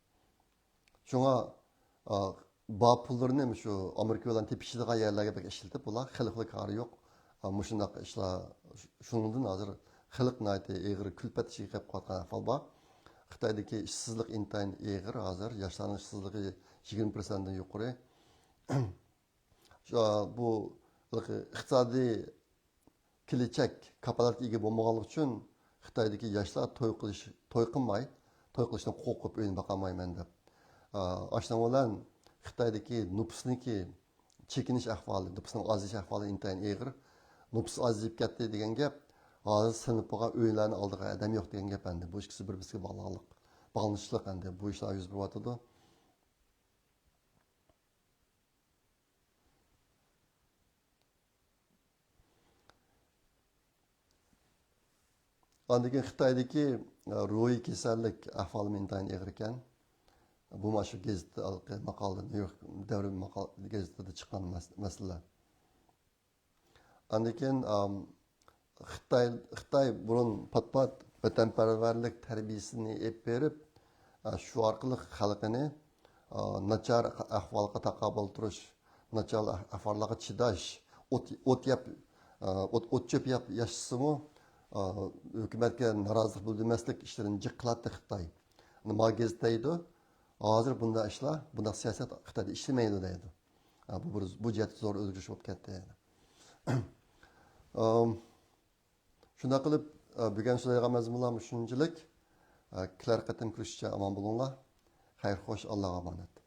شۇڭا، ئا، بار پۇللىرىنى مۇشۇ ئامېرىكا بىلەن تېپىشىدىغان يەرلەرگە بەك ئىشلىتىپ، بۇلار خەلقلا كارى يوق. ئا، مۇشۇنداق ئىشلار، شۇنىڭدىن ھازىر خەلق ناھايىتى ئېغىر كۈلپەت ئىچىگە كىرىپ قالغان ئەھۋال بار. خىتايدىكى ئىشسىزلىق ئىنتايىن ئېغىر ھازىر، ياشلارنىڭ ئىشسىزلىقى يىگىرمە پىرسەنتتىن يۇقىرى. بۇ ئىقتىسادىي كېلەچەك كاپالەتكە ئىگە بولمىغانلىقى ئۈچۈن خىتايدىكى ياشلار توي قىلىش، توي قىلماي، توي قىلىشتىن قورقۇپ ئۆينى باقالمايمەن دەپ. ئاشۇنىڭ بىلەن خىتايدىكى نوپۇسنىڭكى چېكىنىش ئەھۋالى، نوپۇسنىڭ ئازىيىش ئەھۋالى ئىنتايىن ئېغىر. نوپۇس ئازىيىپ كەتتى دېگەن گەپ ھازىر سېلىنىپ بولغان ئۆيلەرنىڭ ئالدىغا ئادەم يوق دېگەن گەپ ئەمدى. بۇ ئىككىسى بىر-بىرسىگە باغلىق، باغلىنىشلىق ئەمدى. بۇ ئىشلار يۈز بېرىۋاتىدۇ. ئاندىن كېيىن خىتايدىكى، ئە، روھىي كېسەللىك ئەھۋالىمۇ ئىنتايىن ئېغىر ئىكەن. بۇمۇ شۇ گېزىت ماقالىدىن، نيۇ يورك دەۋرى ماقال-، گېزىتىدە چىققان مەس-، مەسىلە. ئاندىن كېيىن، ئام، خىتاي، خىتاي بۇرۇن پات-پات ۋەتەنپەرۋەرلىك تەربىيىسىنى ئېلىپ بېرىپ، ئە، شۇ ئارقىلىق خەلقىنى، ئە، ناچار ئەھۋالغا تاقابىل تۇرۇش، ناچار ئەھۋاللارغا چىداش، ئوت، ئوت يەپ، ئە، ئوت، ئوت چۆپ يەپ ياشىسىمۇ، ئە، ھۆكۈمەتكە نارازىلىق بىلدۈرمەسلىك ئىشلىرىنى جىق قىلاتتى خىتاي. ماڭا گېزىت دەيدۇ، ھازىر بۇنداق ئىشلار، بۇنداق سىياسەت خىتايدا ئىشلىمەيدۇ دەيدۇ. ئە، بۇ بىر، بۇ جەھەتتە زور ئۆزگىرىش بولۇپ كەتتى. ئەم، شۇنداق قىلىپ، ئە، بۈگۈن سۆزلەيدىغان مەزمۇنلار مۇشۇنچىلىك. ئە، كېلەر قېتىم كۆرۈشكىچە ئامان بولۇڭلار. خەير خوش، ئاللاغا ئامانەت.